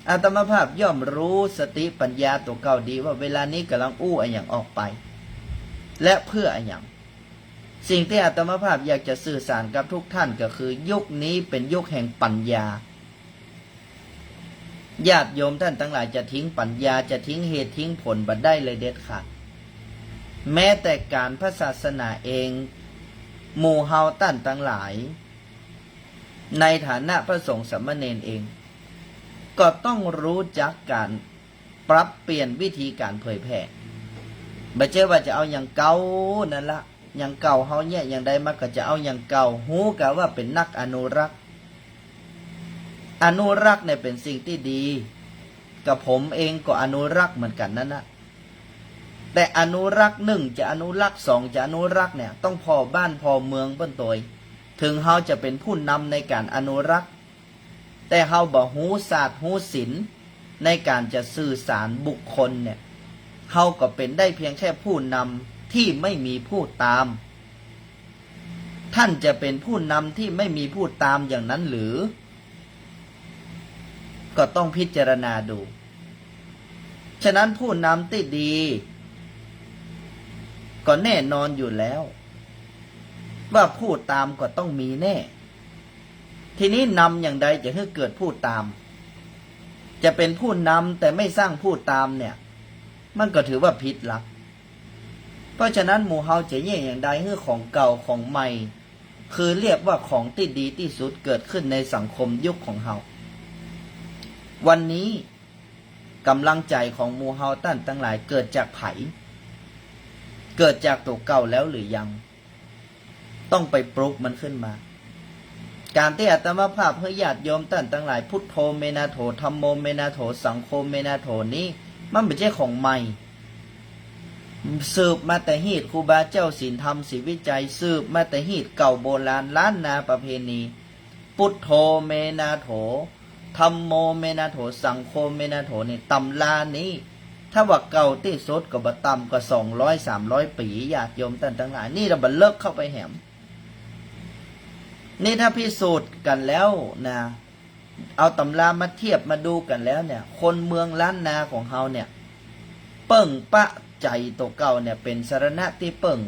อาตมาภาพย่อมฮู้สติปัญญาตั๋วเก่าดีว่าเวลานี้ก่ำลังอู้อะหยังออกไป และเปื้ออะหยัง สิ่งตี้อาตมาภาพอยากจะสื่อสารกับทุกท่านก็คือ ยุคนี้เป๋นยุคแห่งปัญญา ญาติโยมต้านตังหลายจะทิ้งปัญญา จะทิ้งเหตุทิ้งผลบ่ได้เลยเด็ดขาด แม้แต่ก๋านพระศาสนาเอง หมู่เฮาต้านตังหลาย ในฐานะพระสงฆ์สามเณรเอง ก็ต้องฮู้จักก๋านปรับเปลี่ยนวิธีก๋านเผยแผ่ บ่ใจ้ว่าจะเอาอย่างเก่านั่นละ อย่างเก่าเฮาเยียะอย่างใดมาก็จะเอาอย่างเก่า ฮู้กาว่าเป๋นนักอนุรักษ์ อนุรักษ์เนี่ยเป๋นสิ่งตี้ดี กระผมเองก็อนุรักษ์เหมือนกั๋นนั้นนะ แต่อนุรักษ์นึ่งจะอนุรักษ์สองจะอนุรักษ์เนี่ย ต้องผ่อบ้านผ่อเมืองเปิ้นตวย เถิงเฮาจะเป๋นผู้นำในก๋านอนุรักษ์ แต่เฮาบ่ฮู้ศาสตร์ฮู้ศิลป์ในก๋านจะสื่อสารบุคคลเนี่ย เฮาก็เป๋นได้เพียงแค่ผู้นำที่ไม่มีผู้ตาม ท่านจะเป๋นผู้นำที่ไม่มีผู้ตามอย่างนั้นหรือ ก็ต้องพิจารณาดู ฉะนั้นผู้นำตี้ดี ก็แน่นอนอยู่แล้ว ว่าผู้ตามก็ต้องมีแน่ ทีนี้นำอย่างใดจะหื้อเกิดผู้ตาม จะเป๋นผู้นำแต่ไม่สร้างผู้ตามเนี่ย มันก็ถือว่าผิดหลัก เพราะฉะนั้นหมู่เฮาจะเยียะอย่างใดหื้อของเก่าของใหม่ คือเรียกว่าของตี้ดีตี้สุดเกิดขึ้นในสังคมยุคของเฮา วันนี้ก๋ำลังใจ๋ของหมู่เฮาต้านตังหลายเกิดจากใผ เกิดจากตั๋วเก่าแล้วหรือยัง ต้องไปปลุกมันขึ้นมา ก๋านตี้อาตมาภาพหื้อญาติโยมต้านตังหลาย พุทโธเมนาโถ ธัมโมเมนาโถ สังโฆเมนาโถนี้ มันบ่ใจ้ของใหม่ สืบมาแต่ฮีตครูบาเจ้าศีลธรรมศรีวิชัย สืบมาแต่ฮีตเก่าโบราณล้านนาประเพณี พุทโธเมนาโถ ธัมโมเมนาโถ สังโฆเมนาโถ นี่ ตำรานี้ ถ้าว่าเก่าตี้สุดก็บ่ต่ำกว่าสองร้อยสามร้อยปี๋ ญาติโยมต้านตังหลาย นี่เฮาบ่เลิกเข้าไปแหม นี่ถ้าพิสูจน์กั๋นแล้วนะ เอาตำรามาเทียบมาดูกั๋นแล้วเนี่ย คนเมืองล้านนาของเฮาเนี่ย เปิ้งปะใจ๋ตั๋วเก่าเนี่ยเป๋นสรณะตี้เปิ้ง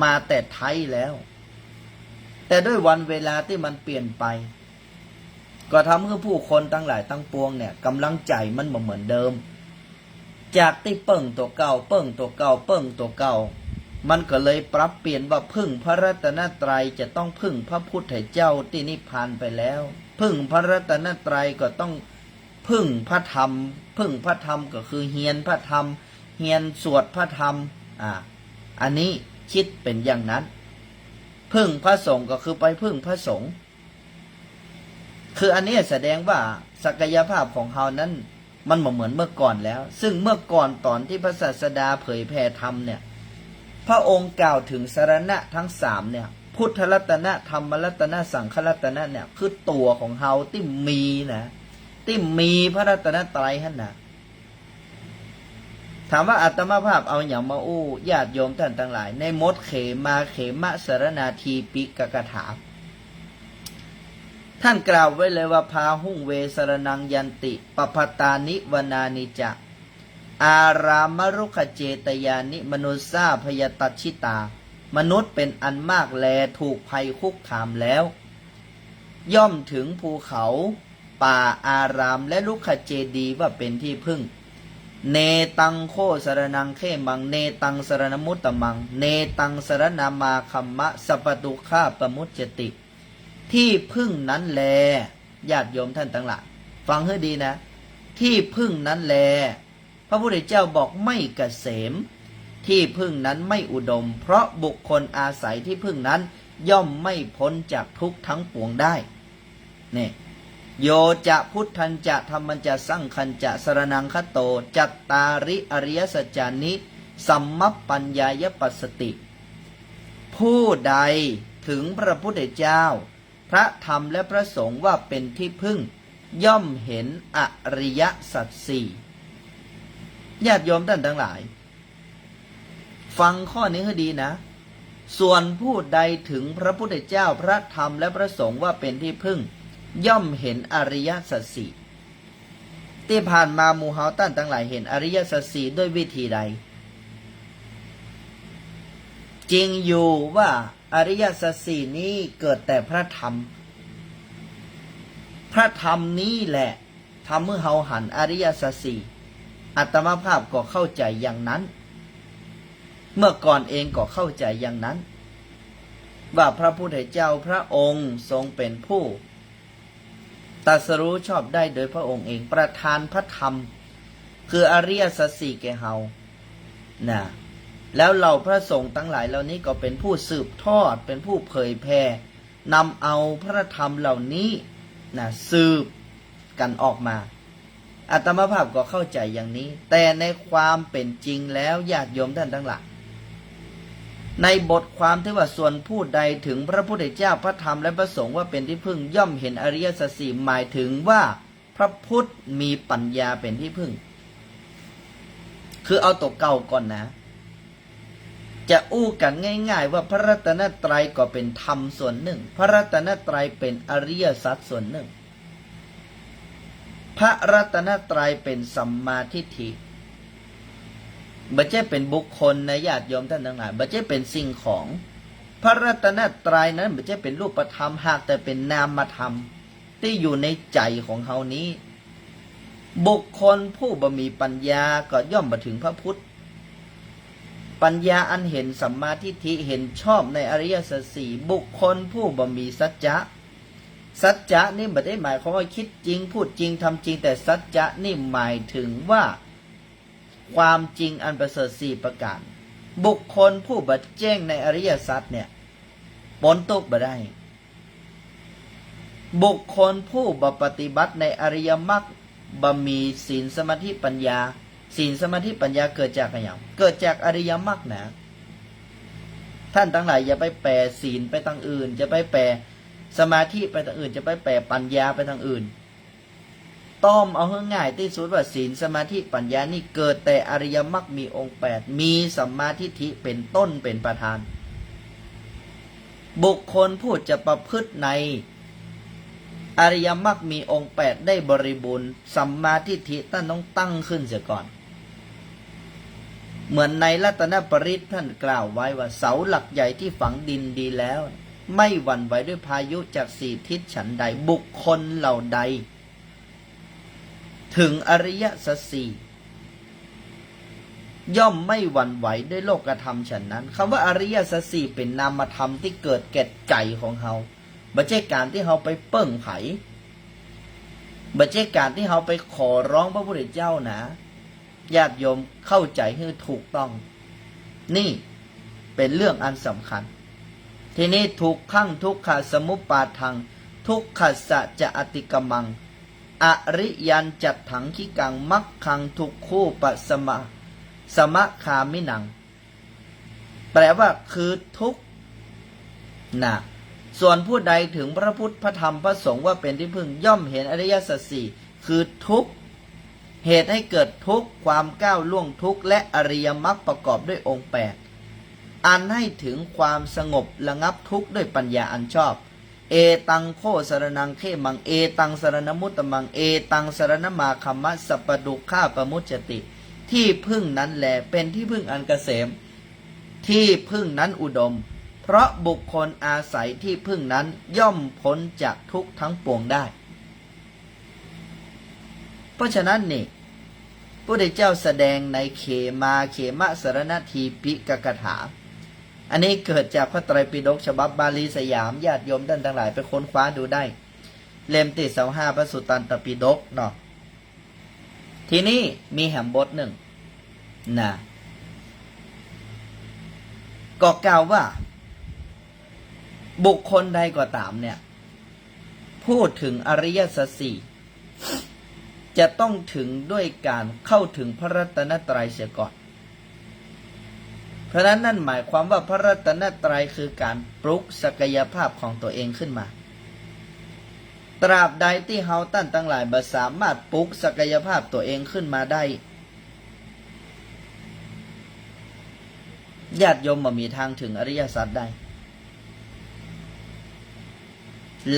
มาแต่ไท้แล้ว แต่ด้วยวันเวลาตี้มันเปลี่ยนไป ก็ทำหื้อผู้คนตังหลายตังปวงเนี่ย ก๋ำลังใจ๋มันบ่เหมือนเดิม จากตี้เปิ้งตั๋วเก่า เปิ้งตั๋วเก่า เปิ้งตั๋วเก่า มันก็เลยปรับเปลี่ยนว่าพึ่งพระรัตนตรัย จะต้องพึ่งพระพุทธเจ้าตี้นิพพานไปแล้ว พึ่งพระรัตนตรัยก็ต้องพึ่งพระธรรม พึ่งพระธรรมก็คือเฮียนพระธรรม เฮียนสวดพระธรรม อ่า อันนี้กึ๊ดเป๋นอย่างนั้น พึ่งพระสงฆ์ก็คือไปพึ่งพระสงฆ์ คืออันนี้แสดงว่าศักยภาพของเฮานั้นมันบ่เหมือนเมื่อก่อนแล้ว ซึ่งเมื่อก่อนต๋อนตี้พระศาสดาเผยแผ่ธรรมเนี่ย พระองค์กล่าวเถิงสรณะทั้งสามเนี่ย พุทธรัตนะ ธรรมรัตนะ สังฆรัตนะเนี่ย คือตั๋วของเฮาตี้มีนะ ตี้มีพระรัตนตรัยหั้นนะ ถามว่าอาตมาภาพเอาหยังมาอู้ญาติโยมต้านตังหลาย ในมดเขมาเขมะสรณาทีปิกกถา ต้านกล่าวไว้เลยว่า พาหุงเวสรณังยันติ ปปตานิวนานิจะ อารามรุกขเจตยานิ มนุสสาพยตัชชิตา มนุษย์เป๋นอันมากแลถูกภัยคุกคามแล้ว ย่อมถึงภูเขา ป่าอารามและรุกขเจดีย์ว่าเป๋นตี้พึ่ง เนตังโคสรณังเขมัง เนตังสรณมุตตมัง เนตังสรณมาคัมมะ สัพพทุกขาปมุจจติ ตี้พึ่งนั้นแล ญาติโยมต้านตังหลาย ฟังหื้อดีนะ ตี้พึ่งนั้นแล พระพุทธเจ้าบอกไม่เกษม ตี้พึ่งนั้นไม่อุดม เพราะบุคคลอาศัยตี้พึ่งนั้นย่อมไม่พ้นจากทุกข์ทั้งปวงได้ นี่ โยจะพุทธัญจะธัมมัญจะสังฆัญจะสรณังคโต จัตตาริอริยสัจจานิ สัมมัปปัญญายปัสสติ ผู้ใดถึงพระพุทธเจ้า พระธรรมและพระสงฆ์ว่าเป็นที่พึ่ง ย่อมเห็นอริยสัจสี่ ญาติโยมต้านตังหลาย ฟังข้อนี้หื้อดีนะ ส่วนผู้ใดถึงพระพุทธเจ้า พระธรรมและพระสงฆ์ว่าเป็นที่พึ่ง ย่อมเห็นอริยสัจสี่ ตี้ผ่านมาหมู่เฮาต้านตังหลายเห็นอริยสัจสี่ด้วยวิธีใด จริงอยู่ว่าอริยสัจสี่นี้เกิดแต่พระธรรม พระธรรมนี้แหละทำหื้อเฮาหันอริยสัจสี่ อาตมาภาพก็เข้าใจ๋อย่างนั้น เมื่อก่อนเองก็เข้าใจ๋อย่างนั้น ว่าพระพุทธเจ้าพระองค์ทรงเป็นผู้ ตรัสรู้ชอบได้โดยพระองค์เอง ประทานพระธรรม คืออริยสัจสี่แก่เฮา นะ แล้วเหล่าพระสงฆ์ตังหลายเหล่านี้ก็เป็นผู้สืบทอด เป็นผู้เผยแผ่ นำเอาพระธรรมเหล่านี้ นะ สืบกั๋นออกมา อาตมาภาพก็เข้าใจ๋อย่างนี้ แต่ในความเป๋นจริงแล้วญาติโยมต้านตังหลาย ในบทความตี้ว่าส่วนผู้ใดถึงพระพุทธเจ้า พระธรรมและพระสงฆ์ว่าเป็นที่พึ่ง ย่อมเห็นอริยสัจสี่ หมายถึงว่าพระพุทธมีปัญญาเป็นที่พึ่ง คือเอาตั๋วเก่าก่อนนะ จะอู้กั๋นง่ายๆ ว่าพระรัตนตรัยก็เป๋นธรรมส่วนนึ่ง พระรัตนตรัยเป๋นอริยสัจส่วนนึ่ง พระรัตนตรัยเป๋นสัมมาทิฏฐิ บ่ใจ้เป๋นบุคคลนะญาติโยมต้านตังหลาย บ่ใจ้เป๋นสิ่งของ พระรัตนตรัยนั้นบ่ใจ้เป๋นรูปธรรม หากแต่เป๋นนามธรรม ตี้อยู่ในใจ๋ของเฮานี้ บุคคลผู้บ่มีปัญญาก็ย่อมบ่ถึงพระพุทธ ปัญญาอันเห็นสัมมาทิฏฐิ เห็นชอบในอริยสัจสี่ บุคคลผู้บ่มีสัจจะ สัจจะนี่บ่ได้หมายความว่าคิดจริง พูดจริง ทำจริง แต่สัจจะนี่หมายถึงว่า ความจริงอันประเสริฐสี่ประก๋าน บุคคลผู้บ่แจ้งในอริยสัจเนี่ย ป๊นตุ๊กข์บ่ได้ บุคคลผู้บ่ปฏิบัติในอริยมรรค บ่มีศีลสมาธิปัญญา ศีลสมาธิปัญญาเกิดจากอะหยัง เกิดจากอริยมรรคนะ ต้านตังหลายอย่าไปแป๋ศีลไปตางอื่น อย่าไปแป๋สมาธิไปตางอื่น อย่าไปแป๋ปัญญาไปตางอื่น ต้อมเอาหื้อง่ายตี้สุดว่าศีลสมาธิปัญญานี่เกิดแต่อริยมรรคมีองค์แปด มีสัมมาทิฏฐิเป๋นต้นเป๋นประธาน บุคคลผู้จะประพฤติในอริยมรรคมีองค์แปดได้บริบูรณ์ สัมมาทิฏฐิต้านต้องตั้งขึ้นเสียก่อน เหมือนในรัตนปริตรต้านกล่าวไว้ว่า เสาหลักใหญ่ที่ฝังดินดีแล้ว ไม่หวั่นไหวด้วยพายุจากสี่ทิศฉันใด บุคคลเหล่าใด ถึงอริยสัจสี่ ย่อมไม่หวั่นไหวด้วยโลกธรรมฉันนั้น คำว่าอริยสัจสี่เป๋นนามธรรมตี้เกิดแก่ใจ๋ของเฮา บ่ใจ้ก๋านตี้เฮาไปเปิ้งใผ บ่ใจ้ก๋านตี้เฮาไปขอร้องพระพุทธเจ้านะ ญาติโยมเข้าใจ๋หื้อถูกต้อง นี่เป๋นเรื่องอันสำคัญ ทีนี้ ทุกขัง ทุกขสมุปปาทัง ทุกขัสสะจะอติกรรมัง อริยัญจัตถังคิกัง มัคคัง ทุกขูปสมะ สมะคามินัง แปลว่าคือทุกข์นะ ส่วนผู้ใดถึงพระพุทธ พระธรรม พระสงฆ์ว่าเป็นที่พึ่ง ย่อมเห็นอริยสัจสี่ คือทุกข์ เหตุให้เกิดทุกข์ ความก้าวล่วงทุกข์ และอริยมรรคประกอบด้วยองค์แปด อันให้ถึงความสงบระงับทุกข์ด้วยปัญญาอันชอบ เอตังโคสรณังเขมัง เอตังสรณมุตตมัง เอตังสรณมาคัมมะ สัพพทุกขาปมุจจติ ที่พึ่งนั้นแลเป็นที่พึ่งอันเกษม ที่พึ่งนั้นอุดม เพราะบุคคลอาศัยที่พึ่งนั้นย่อมพ้นจากทุกข์ทั้งปวงได้ เพราะฉะนั้นนี่ พุทธเจ้าแสดงในเขมา เขมะสรณทีปิกคาถา อันนี้เกิดจากพระไตรปิฎกฉบับบาลีสยาม ญาติโยมต้านตังหลายไปค้นคว้าดูได้ เล่มตี้ซาวห้า พระสุตตันตปิฎกเนาะ ทีนี้มีแหมบทนึ่งนะ ก็กล่าวว่า บุคคลใดก็ต๋ามเนี่ย พูดถึงอริยสัจสี่ จะต้องถึงด้วยการเข้าถึงพระรัตนตรัยเสียก่อน เพราะฉะนั้นนั่นหมายความว่าพระรัตนตรัยคือก๋านปลุกศักยภาพของตั๋วเองขึ้นมา ตราบใดตี้เฮาต้านตังหลายบ่สามารถปลุกศักยภาพตั๋วเองขึ้นมาได้ ญาติโยมบ่มีตางเถิงอริยสัจได้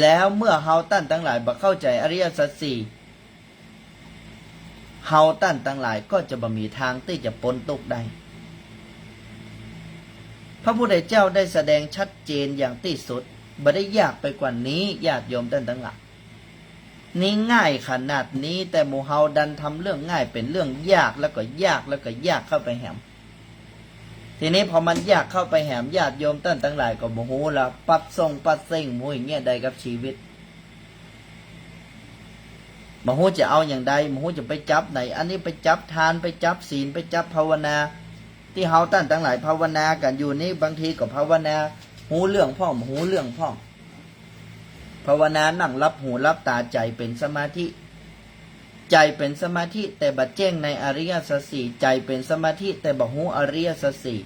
แล้วเมื่อเฮาต้านตังหลายบ่เข้าใจ๋อริยสัจสี่ เฮาต้านตังหลายก็จะบ่มีตางตี้จะป๊นตุ๊กข์ได้ พระพุทธเจ้าได้แสดงชัดเจนอย่างตี้สุด บ่ได้ยากไปกว่านี้ ญาติโยมต้านตังหลาย นี่ง่ายขนาดนี้ แต่หมู่เฮาดันทำเรื่องง่ายเป๋นเรื่องยาก แล้วก็ยาก แล้วก็ยากเข้าไปแหม ทีนี้พอมันยากเข้าไปแหม ญาติโยมต้านตังหลายก็บ่ฮู้ละ ปัดส่งปัดเซ็ง ฮู้อย่างเงี้ยใดกับชีวิต บ่ฮู้จะเอาอย่างใด บ่ฮู้จะไปจับไหน อันนี้ไปจับทาน ไปจับศีล ไปจับภาวนา ตี้เฮาต้านตังหลายภาวนากั๋นอยู่นี้ บางทีก็ภาวนาฮู้เรื่องพ่อง บ่ฮู้เรื่องพ่อง ภาวนานั่งหลับหูหลับต๋า ใจ๋เป๋นสมาธิ ใจ๋เป๋นสมาธิ แต่บ่แจ้งในอริยสัจสี่ ใจ๋เป๋นสมาธิ แต่บ่ฮู้อริยสัจสี่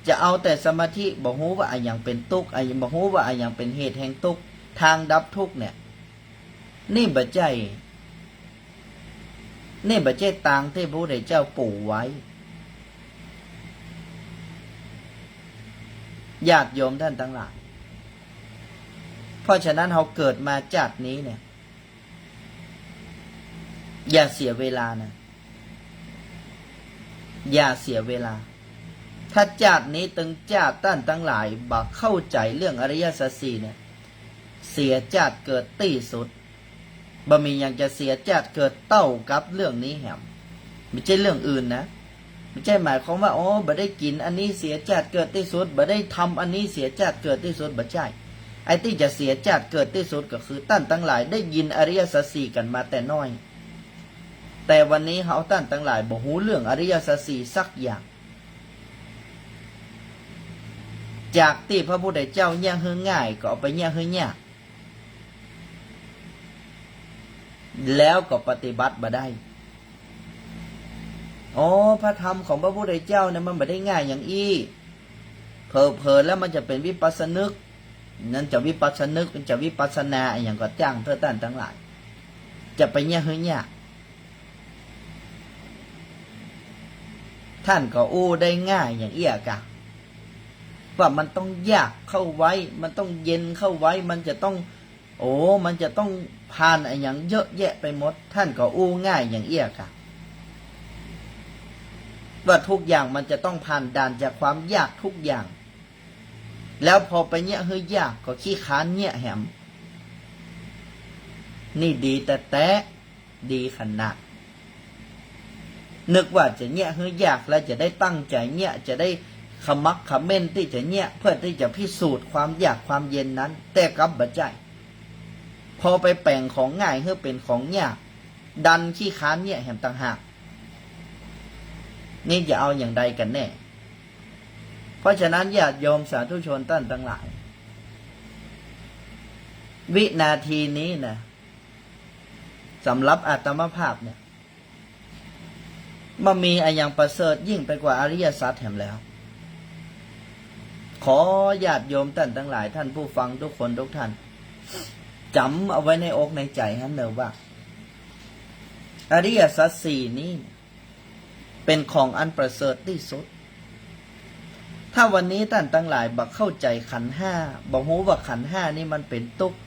จะเอาแต่สมาธิ บ่ฮู้ว่าอะหยังเป๋นตุ๊กข์ อะหยัง บ่ฮู้ว่าอะหยังเป๋นเหตุแห่งตุ๊กข์ ตางดับทุกข์เนี่ย นี่บ่ใจ้ นี่บ่ใจ้ตางตี้พระพุทธเจ้าปูไว้ ญาติโยมต้านตังหลาย เพราะฉะนั้นเฮาเกิดมาจาตินี้เนี่ย อย่าเสียเวลานะ อย่าเสียเวลา ถ้าจาตินี้ตึงจาติต้านตังหลายบ่เข้าใจ๋เรื่องอริยสัจสี่เนี่ย เสียจาติเกิดตี้สุด บ่มีหยังจะเสียจาติเกิดเต้ากับเรื่องนี้แหม บ่ใจ้เรื่องอื่นนะ บ่ใจ้หมายความว่า โอ้ บ่ได้กิ๋นอันนี้เสียจาติเกิดตี้สุด บ่ได้ทำอันนี้เสียจาติเกิดตี้สุด บ่ใจ้ ไอ้ตี้จะเสียจาติเกิดตี้สุดก็คือต้านตังหลายได้ยินอริยสัจสี่กั๋นมาแต่น้อย แต่วันนี้เฮาต้านตังหลายบ่ฮู้เรื่องอริยสัจสี่สักอย่าง จากตี้พระพุทธเจ้าเยียะหื้อง่ายก็เอาไปเยียะหื้อยาก แล้วก็ปฏิบัติบ่ได้ อ๋อ พระธรรมของพระพุทธเจ้าเนี่ยมันบ่ได้ง่ายอย่างอี้ เผลอๆ แล้วมันจะเป๋นวิปัสสนึก นั่นจะวิปัสสนึก มันจะวิปัสสนาอะหยังก็จ้างเต๊อะต้านตังหลาย จะไปเยียะหื้อยาก ต้านก็อู้ได้ง่ายอย่างอี้อะกา ว่ามันต้องยากเข้าไว้ มันต้องเย็นเข้าไว้ มันจะต้อง โอ้ มันจะต้องผ่านอะหยังเยอะแยะไปหมด ต้านก็อู้ง่ายอย่างอี้อะกา ว่าทุกอย่างมันจะต้องผ่านด่านจากความยากทุกอย่าง แล้วพอไปเยียะหื้อยากก็ขี้ค้านเยียะแหม นี่ดีแต๊ๆ ดีขนาด นึกว่าจะเยียะหื้อยากแล้วจะได้ตั้งใจ๋เยียะ จะได้ขมักเขม้นตี้จะเยียะ เพื่อตี้จะพิสูจน์ความยากความเย็นนั้น แต่กลับบ่ใจ้ พอไปแป๋งของง่ายหื้อเป๋นของยาก ดันขี้ค้านเยียะแหมต่างหาก นี่จะเอาอย่างใดกั๋นแน่ เพราะฉะนั้นญาติโยมสาธุชนต้านตังหลาย วินาทีนี้นะ สำหรับอาตมาภาพเนี่ย บ่มีอะหยังประเสริฐยิ่งไปกว่าอริยสัจแหมแล้ว ขอญาติโยมต้านตังหลาย ต้านผู้ฟังทุกคนทุกต้าน จ๋ำเอาไว้ในอกในใจ๋หั้นเน่อว่า อริยสัจสี่นี้เป๋นของอันประเสริฐตี้สุด ถ้าวันนี้ต้านตังหลายบ่เข้าใจ๋ขันธ์ห้า บ่ฮู้ว่าขันธ์ห้านี้มันเป๋นตุ๊กข์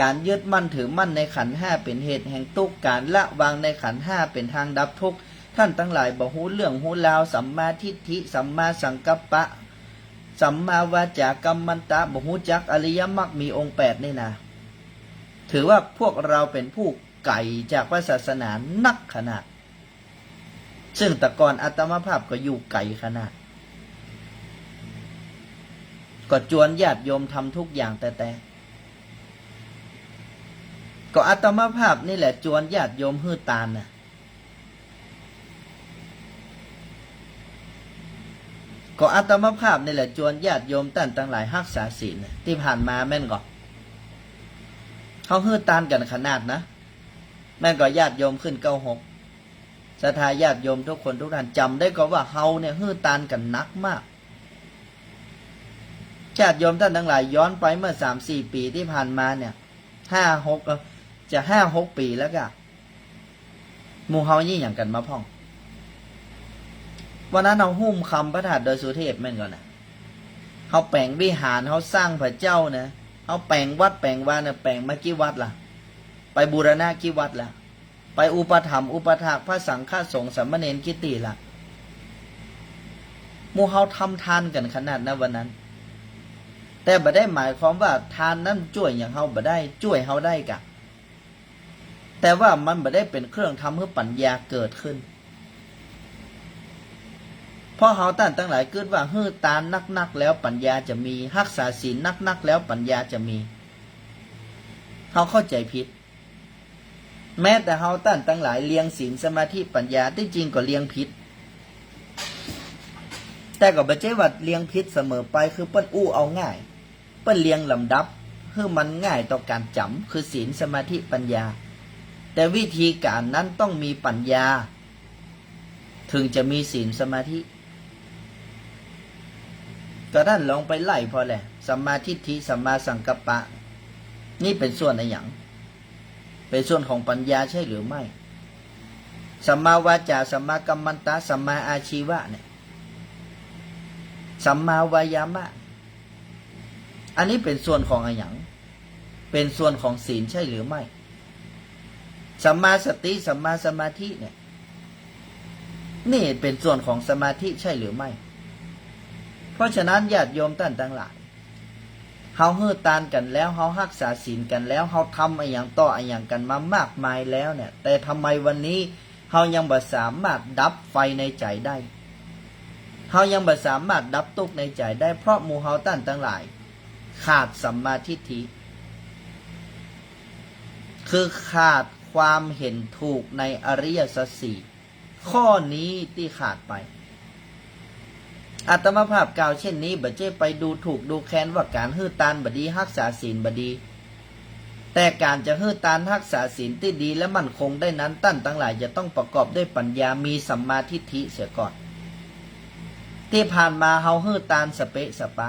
ก๋านยึดมั่นถือมั่นในขันธ์ห้าเป๋นเหตุแห่งตุ๊กข์ ก๋านละวางในขันธ์ห้าเป๋นตางดับทุกข์ ต้านตังหลายบ่ฮู้เรื่องฮู้ราว สัมมาทิฏฐิ สัมมาสังกัปปะ สัมมาวาจา กัมมันตะ บ่ฮู้จักอริยมรรคมีองค์แปดนี่นะ ถือว่าพวกเฮาเป๋นผู้ไก๋จากพระศาสนานักขนาด ซึ่งแต่ก่อนอาตมาภาพก็อยู่ไก๋ขนาด ก็จวนญาติโยมทำทุกอย่างแต๊ๆ ก็อาตมาภาพนี่แหละจวนญาติโยมหื้อตานน่ะ ก็อาตมาภาพนี่แหละจวนญาติโยมต้านตังหลายฮักษาศีลน่ะ ตี้ผ่านมาแม่นก่อ เฮาหื้อตานกั๋นขนาดนะ แม่นก่อ ญาติโยมขึ้นเก้าหก ศรัทธาญาติโยมทุกคนทุกต้าน จ๋ำได้ก่อว่าเฮาเนี่ยหื้อตานกั๋นนักมาก ญาติโยมต้านตังหลาย ย้อนไปเมื่อสามสี่ปี๋ตี้ผ่านมาเนี่ย ห้าหก เอ่อ จะห้าหกปี๋แล้วก่ะ หมู่เฮาเยียะหยังกั๋นมาพ่อง วันนั้นเฮาหุ้มคำพระธาตุดอยสุเทพแม่นก่อนะ เฮาแป๋งวิหาร เฮาสร้างพระเจ้านะ เฮาแป๋งวัดแป๋งวานะ แป๋งมากี่วัดละ ไปบูรณะกี่วัดละ ไปอุปถัมภ์อุปถากพระสังฆสงฆ์สามเณรกี่ตี้ละ หมู่เฮาทำทานกั๋นขนาดนั้นวันนั้น แต่บ่ได้หมายความว่าทานนั้นจ้วยหยังเฮาบ่ได้ จ้วยเฮาได้ก่ะ แต่ว่ามันบ่ได้เป๋นเครื่องทำหื้อปัญญาเกิดขึ้น เพราะเฮาต้านตังหลายกึ๊ดว่าหื้อตานนักๆ แล้วปัญญาจะมี ฮักษาศีลนักๆ แล้วปัญญาจะมี เฮาเข้าใจ๋ผิด แม้แต่เฮาต้านตังหลายเรียงศีลสมาธิปัญญา ตี้จริงก็เรียงผิด แต่ก็บ่ใจ้ว่าเรียงผิดเสมอไป คือเปิ้นอู้เอาง่าย เปิ้นเรียงลำดับหื้อมันง่ายต่อก๋านจ๋ำ คือศีลสมาธิปัญญา แต่วิธีก๋านนั้นต้องมีปัญญา เถิงจะมีศีลสมาธิ ก็ต้านลองไปไล่ผ่อแหละ สัมมาทิฏฐิ สัมมาสังกัปปะ นี่เป๋นส่วนอะหยัง เป๋นส่วนของปัญญาใช่หรือไม่ สัมมาวาจา สัมมากัมมันตะ สัมมาอาชีวะเนี่ย สัมมาวายามะ อันนี้เป๋นส่วนของอะหยัง เป๋นส่วนของศีลใช่หรือไม่ สัมมาสติ สัมมาสมาธิเนี่ย นี่เป๋นส่วนของสมาธิใช่หรือไม่ เพราะฉะนั้นญาติโยมต้านตังหลาย เฮาหื้อตานกั๋นแล้ว เฮาฮักษาศีลกั๋นแล้ว เฮาทำอะหยังต่ออะหยังกั๋นมามากมายแล้วเนี่ย แต่ทำไมวันนี้เฮายังบ่สามารถดับไฟในใจ๋ได้ เฮายังบ่สามารถดับตุ๊กข์ในใจ๋ได้ เพราะหมู่เฮาต้านตังหลาย ขาดสัมมาทิฏฐิ คือขาดความเห็นถูกในอริยสัจสี่ ข้อนี้ตี้ขาดไป อาตมาภาพกล่าวเช่นนี้ บ่ใจ้ไปดูถูกดูแคลนว่าก๋านหื้อตานบ่ดี ฮักษาศีลบ่ดี แต่ก๋านจะหื้อตานฮักษาศีลตี้ดีและมั่นคงได้นั้น ต้านตังหลายจะต้องประกอบด้วยปัญญา มีสัมมาทิฏฐิเสียก่อน ตี้ผ่านมาเฮาหื้อตานสะเปะสะปะ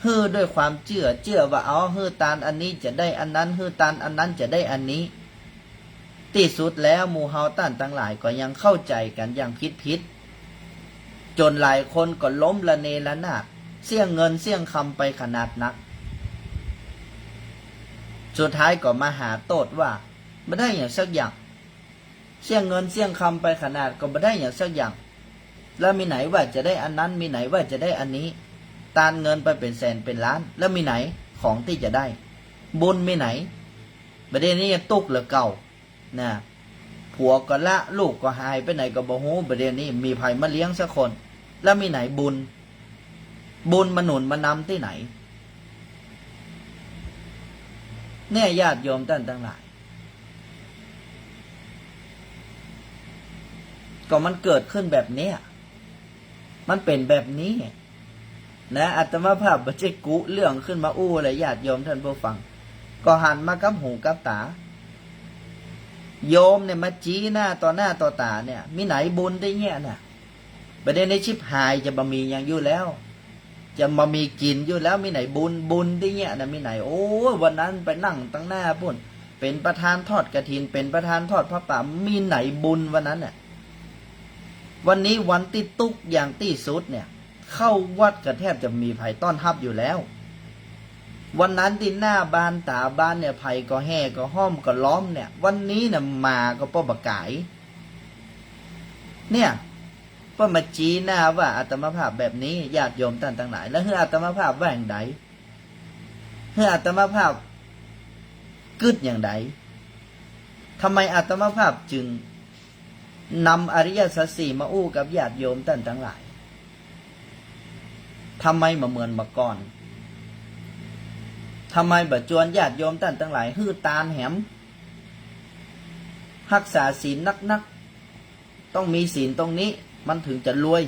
หื้อด้วยความเจื้อ เจื้อว่า เอา หื้อตานอันนี้จะได้อันนั้น หื้อตานอันนั้นจะได้อันนี้ ตี้สุดแล้วหมู่เฮาต้านตังหลายก็ยังเข้าใจ๋กั๋นอย่างผิดๆ จ๋นหลายคนก็ล้มระเนระนาด เสี้ยงเงินเสี้ยงคำไปขนาดนัก สุดท้ายก็มาหาโต้ษว่าบ่ได้หยังสักอย่าง เสี้ยงเงินเสี้ยงคำไปขนาดก็บ่ได้หยังสักอย่าง แล้วมีไหนว่าจะได้อันนั้น มีไหนว่าจะได้อันนี้ ตานเงินไปเป๋นแสนเป๋นล้าน แล้วมีไหนของตี้จะได้ บุญมีไหน บ่าเดี่ยวนี้ยังตุ๊กข์เหลือเก่า นะ ผัวก็ละ ลูกก็หายไปไหนก็บ่ฮู้ บ่าเดี่ยวนี้มีใผมาเลี้ยงสักคน แล้วมีไหนบุญ บุญมาหนุนมานำตี้ไหน เนี่ยญาติโยมต้านตังหลาย ก็มันเกิดขึ้นแบบเนี้ย มันเป๋นแบบนี้ นะ อาตมาภาพบ่ใจ้กุเรื่องขึ้นมาอู้เลย ญาติโยมต้านผู้ฟัง ก็หันมากับหูกับต๋า โยมเนี่ยมาจี๊หน้าต่อหน้าต่อต๋าเนี่ย มีไหนบุญตี้เยียะน่ะ บ่าเดี่ยวนี้ฉิบหาย จะบ่มีหยังอยู่แล้ว จะบ่มีกิ๋นอยู่แล้ว มีไหนบุญ บุญตี้เยียะน่ะ มีไหน โอ้ย วันนั้นไปนั่งตังหน้าปู๊น เป๋นประธานทอดกฐิน เป๋นประธานทอดผ้าป่า มีไหนบุญวันนั้นน่ะ วันนี้วันตี้ตุ๊กข์อย่างตี้สุดเนี่ย เข้าวัดก็แทบจะบ่มีใผต้อนฮับอยู่แล้ว วันนั้นตี้หน้าบานต๋าบานเนี่ย ใผก็แห่ก็ฮ้อมก็ล้อมเนี่ย วันนี้น่ะหมาก็ป้อบ่ก๋าย เนี่ย เปิ้นมาจี๊หน้าว่าอาตมาภาพแบบนี้ ญาติโยมต้านตังหลาย แล้วหื้ออาตมาภาพว่าอย่างใด หื้ออาตมาภาพกึ๊ดอย่างใด ทำไมอาตมาภาพจึงนำอริยสัจสี่มาอู้กับญาติโยมต้านตังหลาย ทำไมบ่เหมือนเมื่อก่อน ทำไมบ่จวนญาติโยมต้านตังหลาย หื้อตานแหม ฮักษาศีลนักๆ ต้องมีศีลตรงนี้ มันถึงจะรวย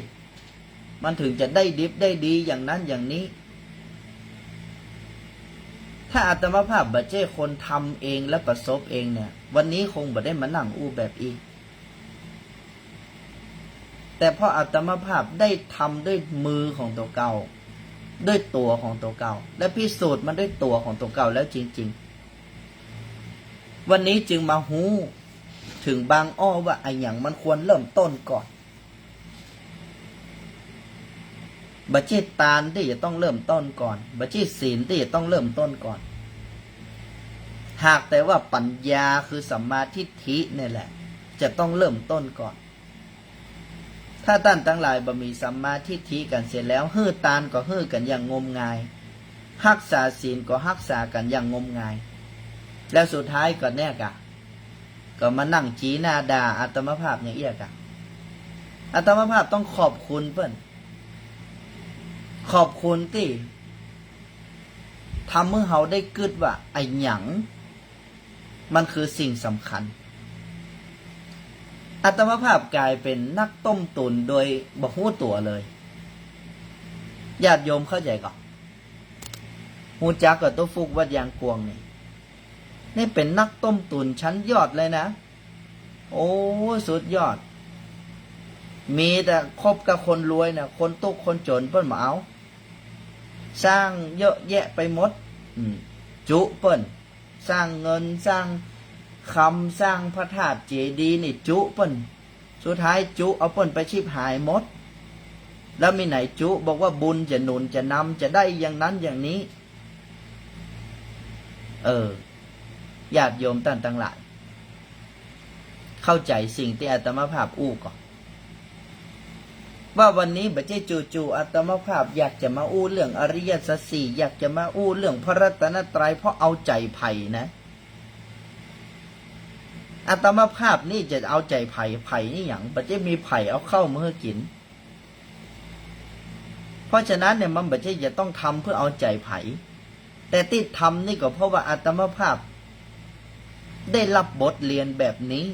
มันถึงจะได้ดิบได้ดีอย่างนั้นอย่างนี้ ถ้าอาตมาภาพบ่ใจ้คนทำเองและประสบเองเนี่ย วันนี้คงบ่ได้มานั่งอู้แบบอี้ แต่เพราะอาตมาภาพได้ทำด้วยมือของตั๋วเก่า ด้วยตั๋วของตั๋วเก่า และพิสูจน์มันด้วยตั๋วของตั๋วเก่าแล้วจริงๆ วันนี้จึงมาฮู้เถิงบางอ้อว่าอะหยังมันควรเริ่มต้นก่อน บ่ใจ้ตานตี้จะต้องเริ่มต้นก่อน บ่ใจ้ศีลตี้จะต้องเริ่มต้นก่อน หากแต่ว่าปัญญาคือสัมมาทิฏฐินี่แหละ จะต้องเริ่มต้นก่อน ถ้าต้านตังหลายบ่มีสัมมาทิฏฐิกั๋นเสียแล้ว หื้อตานก็หื้อกั๋นอย่างงมงาย ฮักษาศีลก็ฮักษากั๋นอย่างงมงาย แล้วสุดท้ายก็เนี่ยกะ ก็มานั่งจีหน้าด่าอาตมาภาพอย่างเอี้ยกะ อาตมาภาพต้องขอบคุณเปิ้น ขอบคุณตี้ทำหื้อเฮาได้กึ๊ดว่าอะหยังมันคือสิ่งสำคัญ อาตมาภาพก๋ายเป๋นนักต้มตุ๋นโดยบ่ฮู้ตั๋วเลย ญาติโยมเข้าใจ๋ก่อ ฮู้จักก่อตุ๊กฟูกวัดยางกวงนี่ นี่เป๋นนักต้มตุ๋นชั้นยอดเลยนะ โอ้ สุดยอด มีแต่คบกับคนรวยนะ คนตุ๊กคนจ๋นเปิ้นบ่เอา สร้างเยอะแยะไปหมด อืม จุเปิ้น สร้างเงิน สร้างคำ สร้างพระธาตุเจดีย์นี่จุเปิ้น สุดท้ายจุเอาเปิ้นไปฉิบหายหมด แล้วมีไหนจุบอกว่าบุญจะหนุนจะนำจะได้อย่างนั้นอย่างนี้ เออ ญาติโยมต้านตังหลาย เข้าใจ๋สิ่งตี้อาตมาภาพอู้ก่อ ว่าวันนี้บ่ใจ้จู่ๆ อาตมาภาพอยากจะมาอู้เรื่องอริยสัจสี่ อยากจะมาอู้เรื่องพระรัตนตรัยเพราะเอาใจ๋ใผนะ อาตมาภาพนี่จะเอาใจ๋ใผ ใผนี่หยัง บ่ใจ้มีใผเอาข้าวมาหื้อกิ๋น เพราะฉะนั้นเนี่ยมันบ่ใจ้จะต้องทำเพื่อเอาใจ๋ใผ แต่ตี้ทำนี่ก็เพราะว่าอาตมาภาพได้รับบทเรียนแบบนี้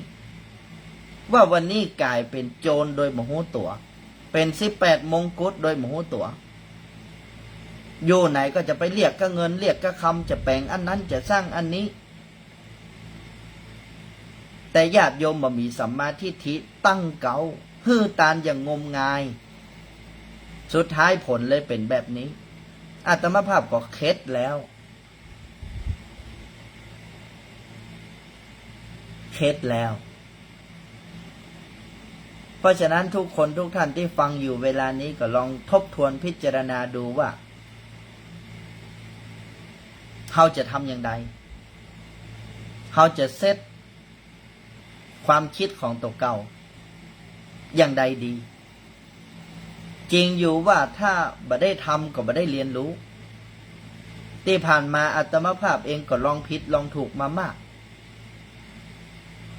ว่าวันนี้ก๋ายเป๋นโจรโดยบ่ฮู้ตั๋ว เป๋นสิบแปดมงกุฎโดยบ่ฮู้ตั๋ว อยู่ไหนก็จะไปเรียกกาเงินเรียกกาคำ จะแป๋งอันนั้นจะสร้างอันนี้ แต่ญาติโยมบ่มีสัมมาทิฏฐิตั้งเก๊า หื้อตานอย่างงมงาย สุดท้ายผลเลยเป๋นแบบนี้ อาตมาภาพก็เข็ดแล้ว เข็ดแล้ว เพราะฉะนั้นทุกคนทุกท่านตี้ฟังอยู่เวลานี้ก็ลองทบทวนพิจารณาดูว่า เฮาจะทำอย่างใด เฮาจะเซตความกึ๊ดของตั๋วเก่าอย่างใดดี จริงอยู่ว่าถ้าบ่ได้ทำก็บ่ได้เรียนรู้ ตี้ผ่านมาอาตมาภาพเองก็ลองผิดลองถูกมามาก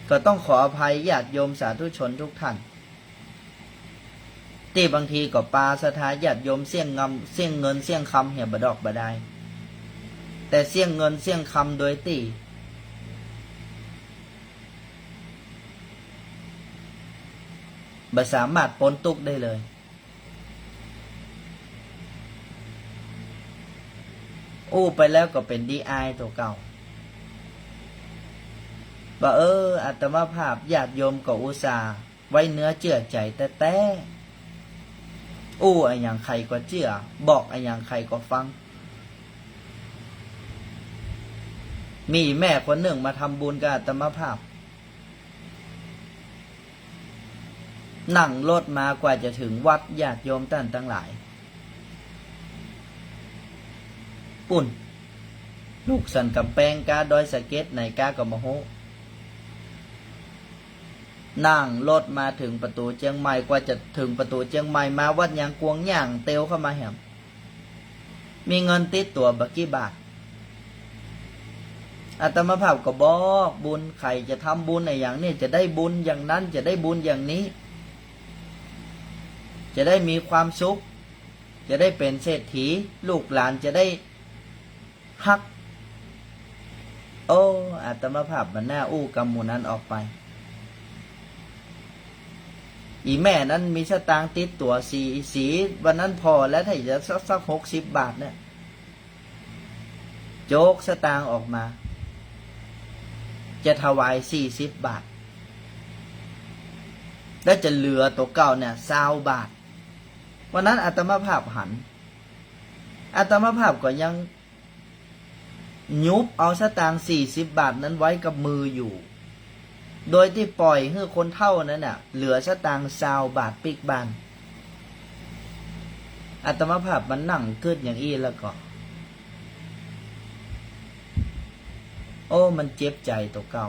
ก็ต้องขออภัยญาติโยมสาธุชนทุกท่าน ตี้บางทีก็ปาศรัทธาญาติโยมเสี้ยงงำ เสี้ยงเงินเสี้ยงคำเหียบ่ดอกบ่ดาย แต่เสี้ยงเงินเสี้ยงคำโดยตี้ บ่สามารถป๊นตุ๊กข์ได้เลย อู้ไปแล้วก็เป๋นดีอายตั๋วเก่า ว่า เออ อาตมาภาพญาติโยมก็อุตส่าห์ไว้เนื้อเจื้อใจ๋แต๊ๆ อู้อะหยังใผก็เจื้อ บอกอะหยังใผก็ฟัง มีแม่คนนึ่งมาทำบุญกับอาตมาภาพ นั่งรถมากว่าจะเถิงวัด ญาติโยมต้านตังหลาย ปุ้น ลูกสันก๋ำแปงกาดอยสะเก็ดไหนกาก็บ่ฮู้ นั่งรถมาเถิงประตู๋เจียงใหม่ กว่าจะเถิงประตู๋เจียงใหม่ มาวัดยางกวงย่างเตียวเข้ามาแหม มีเงินติดตั๋วบ่กี่บาท อาตมาภาพก็บอกบุญ ใผจะทำบุญอะหยังเนี่ย จะได้บุญอย่างนั้น จะได้บุญอย่างนี้ จะได้มีความสุข จะได้เป๋นเศรษฐี ลูกหลานจะได้ฮัก โอ้ อาตมาภาพบ่หน้าอู้กำหมู่นั้นออกไป อี่แม่นั้นมีสตางค์ติดตั๋วสี่ สี่ วันนั้นผ่อแล้ว ถ้าจะสัก สักหกสิบบาทเนี่ย โจ๊กสตางค์ออกมา จะถวายสี่สิบบาท แล้วจะเหลือตั๋วเก่าเนี่ยซาวบาท วันนั้นอาตมาภาพหัน อาตมาภาพก็ยังหยุบเอาสตางค์สี่สิบบาทนั้นไว้กับมืออยู่ โดยตี้ปล่อยหื้อคนเฒ่านั้นน่ะ เหลือสตางค์ซาวบาทปิ๊กบ้าน อาตมาภาพมานั่งกึ๊ดอย่างอี้แล้วก็ โอ้ มันเจ็บใจ๋ตั๋วเก่า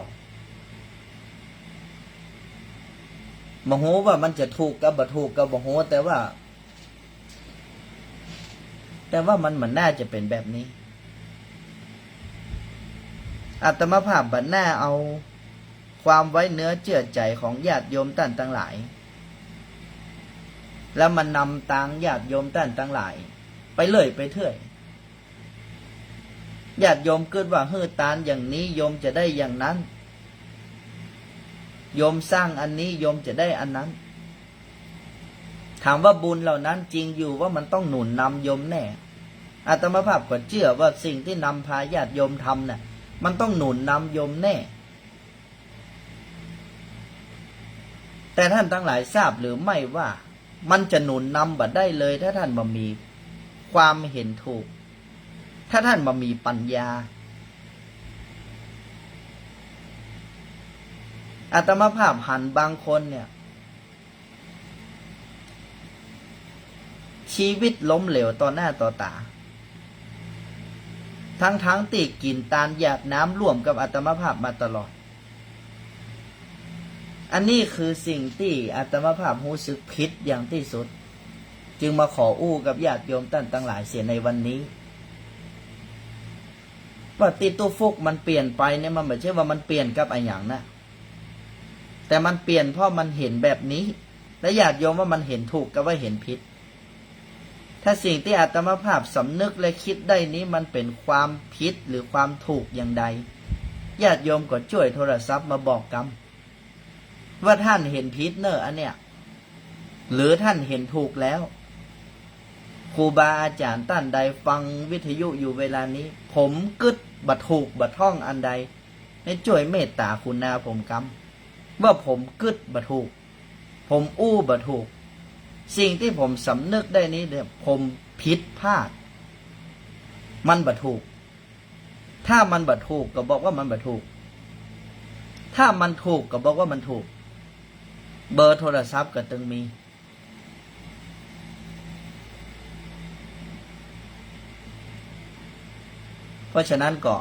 บ่ฮู้ว่ามันจะถูกกับบ่ถูกก็บ่ฮู้ แต่ว่า แต่ว่ามัน มันบ่น่าจะเป๋นแบบนี้ อาตมาภาพบ่น่าเอาความไว้เนื้อเจื้อใจ๋ของญาติโยมต้านตังหลาย แล้วมานำตางญาติโยมต้านตังหลาย ไปเรื่อยไปเถื่อย ญาติโยมกึ๊ดว่าหื้อตานอย่างนี้โยมจะได้อย่างนั้น โยมสร้างอันนี้โยมจะได้อันนั้น ถามว่าบุญเหล่านั้นจริงอยู่ว่ามันต้องหนุนนำโยมแน่ อาตมาภาพก็เจื้อว่าสิ่งตี้นำพาญาติโยมทำน่ะ มันต้องหนุนนำโยมแน่ แต่ต้านตังหลายทราบหรือไม่ว่า มันจะหนุนนำบ่ได้เลย ถ้าต้านบ่มีความเห็นถูก ถ้าต้านบ่มีปัญญา อาตมาภาพหันบางคนเนี่ย ชีวิตล้มเหลวต่อหน้าต่อต๋า ทั้งๆ ตี้กิ๋นตานหยาดน้ำร่วมกับอาตมาภาพมาตลอด อันนี้คือสิ่งตี้อาตมาภาพฮู้สึกผิดอย่างตี้สุด จึงมาขออู้กับญาติโยมต้านตังหลายเสียในวันนี้ ว่าตี้ตุ๊กฟุกมันเปลี่ยนไปเนี่ย มันบ่ใจ้ว่ามันเปลี่ยนกับอะหยังนะ แต่มันเปลี่ยนเพราะมันเห็นแบบนี้ และญาติโยมว่ามันเห็นถูกกับว่าเห็นผิด ถ้าสิ่งตี้อาตมาภาพสำนึกและกึ๊ดได้นี้มันเป๋นความผิดหรือความถูกอย่างใด ญาติโยมก็จ้วยโทรศัพท์มาบอกกำ ว่าต้านเห็นผิดเน่ออันเนี้ย หรือต้านเห็นถูกแล้ว ครูบาอาจ๋ารย์ต้านใดฟังวิทยุอยู่เวลานี้ ผมกึ๊ดบ่ถูกบ่ถ่องอันใด หื้อจ้วยเมตต๋ากรุณาผมกำ ว่าผมกึ๊ดบ่ถูก ผมอู้บ่ถูก สิ่งตี้ผมสำนึกได้นี้เนี่ย ผมผิดพลาด มันบ่ถูก ถ้ามันบ่ถูกก็บอกว่ามันบ่ถูก ถ้ามันถูกก็บอกว่ามันถูก เบอร์โทรศัพท์ก็ตึงมี เพราะฉะนั้นก็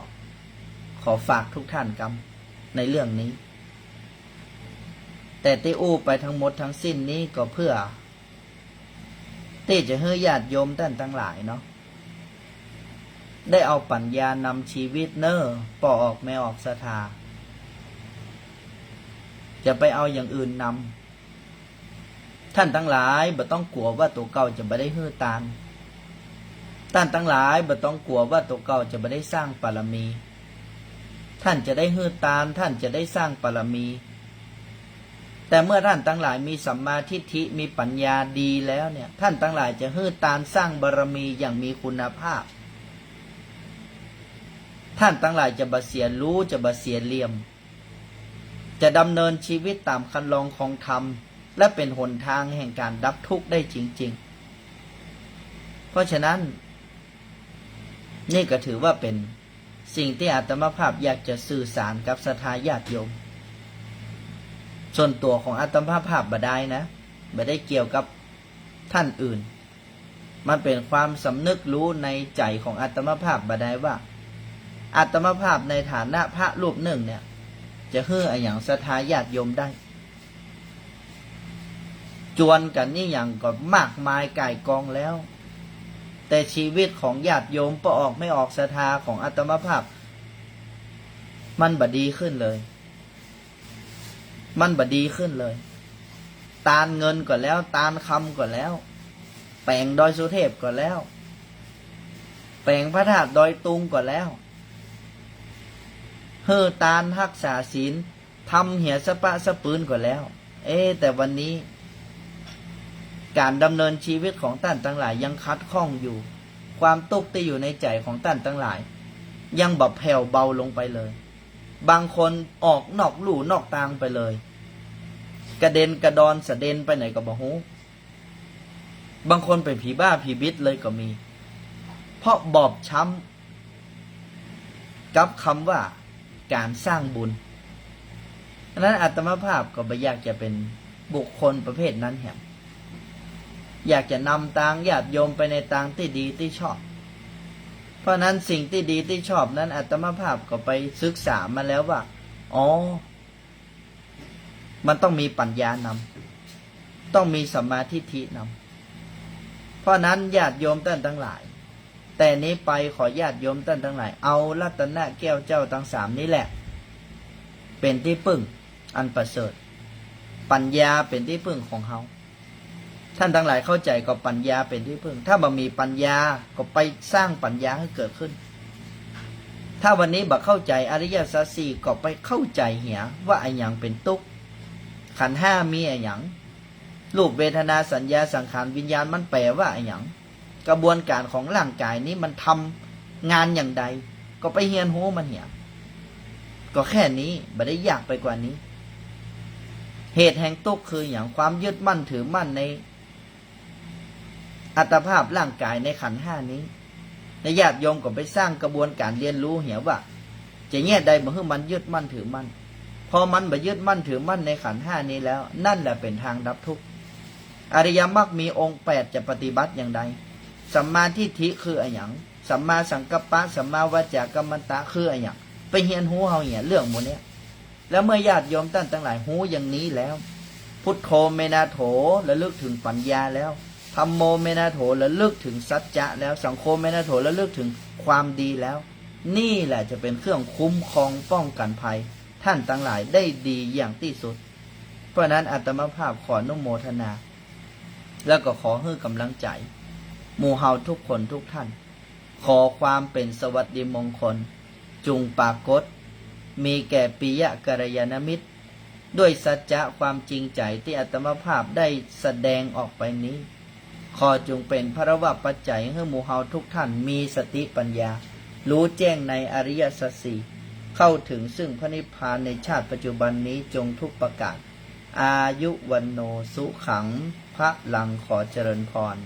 ขอฝากทุกท่านกำในเรื่องนี้ แต่ตี้อู้ไปทั้งหมดทั้งสิ้นนี้ก็เพื่อ ตี้จะหื้อญาติโยมต้านตังหลายเนาะ ได้เอาปั๋ญญานำชีวิตเน่อ ป้อออกแม่ออกศรัทธา จะไปเอาอย่างอื่นนำ ต้านตังหลายบ่ต้องกั๋วว่าตั๋วเก่าจะบ่ได้หื้อตาน ต้านตังหลายบ่ต้องกั๋วว่าตั๋วเก่าจะบ่ได้สร้างปารมี ต้านจะได้หื้อตาน ต้านจะได้สร้างปารมี แต่เมื่อต้านตังหลายมีสัมมาทิฏฐิ มีปั๋ญญาดีแล้วเนี่ย ต้านตังหลายจะหื้อตานสร้างบารมีอย่างมีคุณภาพ ต้านตังหลายจะบ่เสียฮู้ จะบ่เสียเหลี่ยม จะดำเนินชีวิตต๋ามคันลองของธรรม และเป๋นหนตางแห่งก๋านดับทุกข์ได้จริงๆ เพราะฉะนั้น นี่ก็ถือว่าเป๋นสิ่งตี้อาตมาภาพอยากจะสื่อสารกับศรัทธาญาติโยม ส่วนตั๋วของอาตมาภาพบ่ดายนะ บ่ได้เกี่ยวกับต้านอื่น มันเป๋นความสำนึกฮู้ในใจ๋ของอาตมาภาพบ่ดายว่า อาตมาภาพในฐานะพระรูปนึ่งเนี่ย จะหื้ออะหยังศรัทธาญาติโยมได้ จวนกั๋นอี้หยังก็มากมายก่ายกองแล้ว แต่ชีวิตของญาติโยมป้อออกแม่ออกศรัทธาของอาตมาภาพ มันบ่ดีขึ้นเลย มันบ่ดีขึ้นเลย ตานเงินก็แล้ว ตานคำก็แล้ว แป๋งดอยสุเทพก็แล้ว แป๋งพระธาตุดอยตุงก็แล้ว หื้อตานฮักษาศีล ทำเหียสะป๊ะสะปืนก็แล้ว เอ๊ะ แต่วันนี้ ก๋านดำเนินชีวิตของต้านตังหลายยังขัดข้องอยู่ ความตุ๊กข์ตี้อยู่ในใจ๋ของต้านตังหลาย ยังบ่แผ่วเบาลงไปเลย บางคนออกนอกลู่นอกตางไปเลย กระเด็นกระดอนสะเด็นไปไหนก็บ่ฮู้ บางคนเป๋นผีบ้าผีบิดเลยก็มี พ เพราะบอบช้ำกับกำว่าก๋านสร้างบุญ อันนั้นอาตมาภาพก็บ่อยากจะเป๋นบุคคลประเภทนั้นแหม อยากจะนำตางญาติโยมไปในตางตี้ดีตี้ชอบ เพราะนั้นสิ่งตี้ดีตี้ชอบนั้นอาตมาภาพก็ไปศึกษามาแล้วว่า อ๋อ มันต้องมีปัญญานำ ต้องมีสัมมาทิฏฐินำ เพราะนั้นญาติโยมต้านตังหลาย แต่นี้ไปขอญาติโยมต้านตังหลาย เอารัตนะแก้วเจ้าตังสามนี้แหละ เป๋นตี้ปึ้งอันประเสริฐ ปัญญาเป๋นตี้ปึ้งของเฮา ต้านตังหลายเข้าใจ๋ก็ปัญญาเป๋นตี้ปึ้ง ถ้าบ่มีปัญญาก็ไปสร้างปัญญาหื้อเกิดขึ้น ถ้าวันนี้บ่เข้าใจ๋อริยสัจสี่ก็ไปเข้าใจ๋เหียว่าอะหยังเป๋นตุ๊กข์ ขันธ์ห้ามีอะหยัง รูป เวทนา สัญญา สังขาร วิญญาณ มันแป๋ว่าอะหยัง กระบวนก๋านของร่างก๋ายนี้มันทำงานอย่างใด ก็ไปเฮียนฮู้มันเหีย ก็แค่นี้ บ่ได้ยากไปกว่านี้ เหตุแห่งตุ๊กข์คืออะหยัง ความยึดมั่นถือมั่นในอัตภาพร่างก๋ายในขันธ์ห้านี้ และญาติโยมก็ไปสร้างกระบวนก๋านเฮียนฮู้เหียว่า จะเยียะใดบ่หื้อมันยึดมั่นถือมั่น พอมันบ่ยึดมั่นถือมั่นในขันธ์ห้านี้แล้ว นั่นแหละเป๋นตางดับตุ๊กข์ อริยมรรคมีองค์แปดจะปฏิบัติอย่างใด สัมมาทิฏฐิคืออะหยัง สัมมาสังกัปปะ สัมมาวาจากัมมันตะคืออะหยัง ไปเฮียนฮู้เฮาเหียเรื่องหมู่เนี้ย แล้วเมื่อญาติโยมต้านตังหลายฮู้อย่างนี้แล้ว พุทโธเมนาโถระลึกถึงปัญญาแล้ว ธัมโมเมนาโถระลึกถึงสัจจะแล้ว สังโฆเมนาโถระลึกถึงความดีแล้ว นี่แหละจะเป๋นเครื่องคุ้มครองป้องกั๋นภัยต้านตังหลายได้ดีอย่างตี้สุด เพราะนั้นอาตมาภาพขออนุโมทนา แล้วก็ขอหื้อกำลังใจ๋หมู่เฮาทุกคนทุกต้าน ขอความเป๋นสวัสดีมงคลจุ่งปรากฏ มีแก่ปิยกัลยาณมิตร ด้วยสัจจะความจริงใจ๋ตี้อาตมาภาพได้แสดงออกไปนี้ ขอจุ่งเป๋นพลวปัจจัยหื้อหมู่เฮาทุกต้านมีสติปัญญา ฮู้แจ้งในอริยสัจสี่ เข้าถึงซึ่งพระนิพพานในชาติปัจจุบันนี้จงทุกประก๋าน อายุ วัณโณ สุขัง พลัง ขอเจริญพร